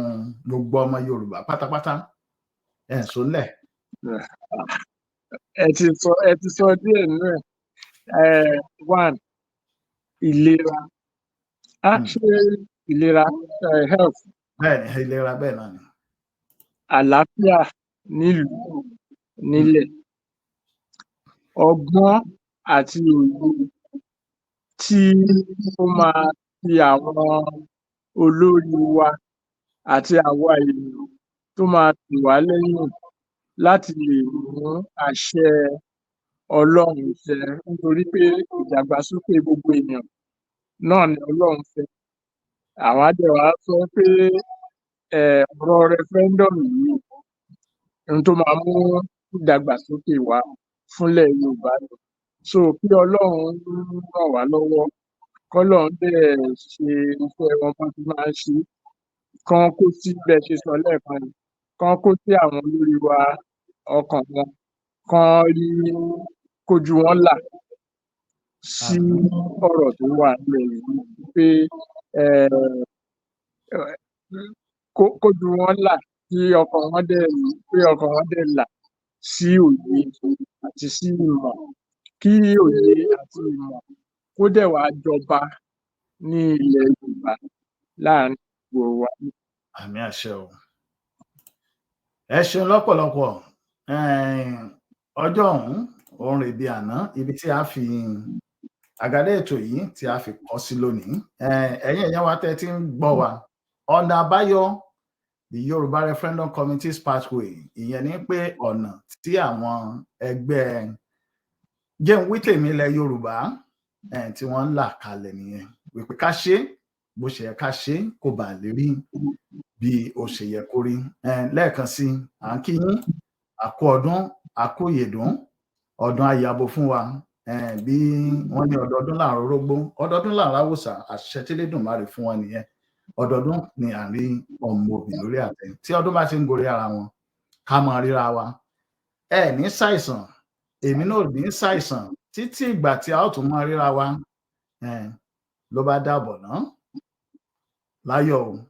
gbogbo ọmọ Yorùbá pátápátá, ẹ̀ ń sólẹ̀. Ẹ ti sọ díẹ̀ nínú ẹ̀. One, ìlera. Ṣé ìlera, health? Bẹ́ẹ̀ ni, ìlera, bẹ́ẹ̀ náà ni. Àlàáfíà nílùú, nílẹ̀, ọgbọ́n àti òye tí ó máa fi àwọn olórí wa àti àwa èèyàn tó máa tì wá lẹ́yìn láti lè mú àṣẹ Ọlọ́run ṣẹ, nítorí pé ìdàgbàsókè gbogbo èèyàn náà ni Ọlọ́run fẹ́. Àwa dẹ̀ wá sọ pé ọ̀rọ̀ referendum yìí, ohun tó máa mú ìdàgbàsókè wá fúnlẹ̀ Yorùbá ni. So kí Ọlọ́run ràn wá lọ́wọ́, kọ́lọ́run dẹ̀ ṣe iṣẹ́ wọn bọ́n ti máa ń ṣe é, kán kó sí bẹ́ ẹ ṣe sọ lẹ́ẹ̀kan yẹn, kán kó sí àwọn olórí wa ọkàn wọn, kán rí kójú wọn là sí ọ̀rọ̀ tó wà nílẹ̀ yìí, pé kójú wọn là, kí ọkàn wọn dẹ̀, pé ọkàn wọn dẹ̀ là. Sí òye àti sí ìmọ̀, kí òye àti ìmọ̀ kó dẹ̀ wá jọba ní ilẹ̀ Yorùbá láàrin gbogbo wa. Àmín, àṣẹ o. Ẹ ṣeun lọ́pọ̀lọpọ̀. Ọjọ́ ọ̀hún òun rè bí àná, ibi tí a fi àgádé ètò yìí tí a fi kọ́ sí lónìí. Ẹ̀yin èèyàn wa tẹ́ ti ń gbọ́ wa, ọ̀nà àbáyọ, the Yorùbá Referendum Committee's pathway, ìyẹn ni pé ọ̀nà tí àwọn ẹgbẹ́ jẹun wí tèmi ilẹ̀ Yorùbá tí wọ́n ń là kalẹ̀ nìyẹn, wípé ká ṣe bó ṣe yẹ ká ṣe kó bàa lè rí bí ó ṣe yẹ kó rí. Lẹ́ẹ̀kan sí, à ń kí yín, àkó ọdún, àkó ìyèdún, ọdún ayabo fún wa. Bí wọ́n ní ọdọọdún là ń rórógbó, ọdọọdún là ń ráwùsà, àṣẹ tí Elédùmarè fún wọn nìyẹn. Ọdọọdún ni à ń rí ọmọ obì lórí àtẹ. Tí ọdún bá ti ń gorí ara wọn, ká mọ ríra wa. Ẹ ní ṣàìsàn, èmi náà ní ṣàìsàn, títí ìgbà tí a ó tún mọ ríra wa. Ló bá dàbọ̀ ná, láyọ̀ o.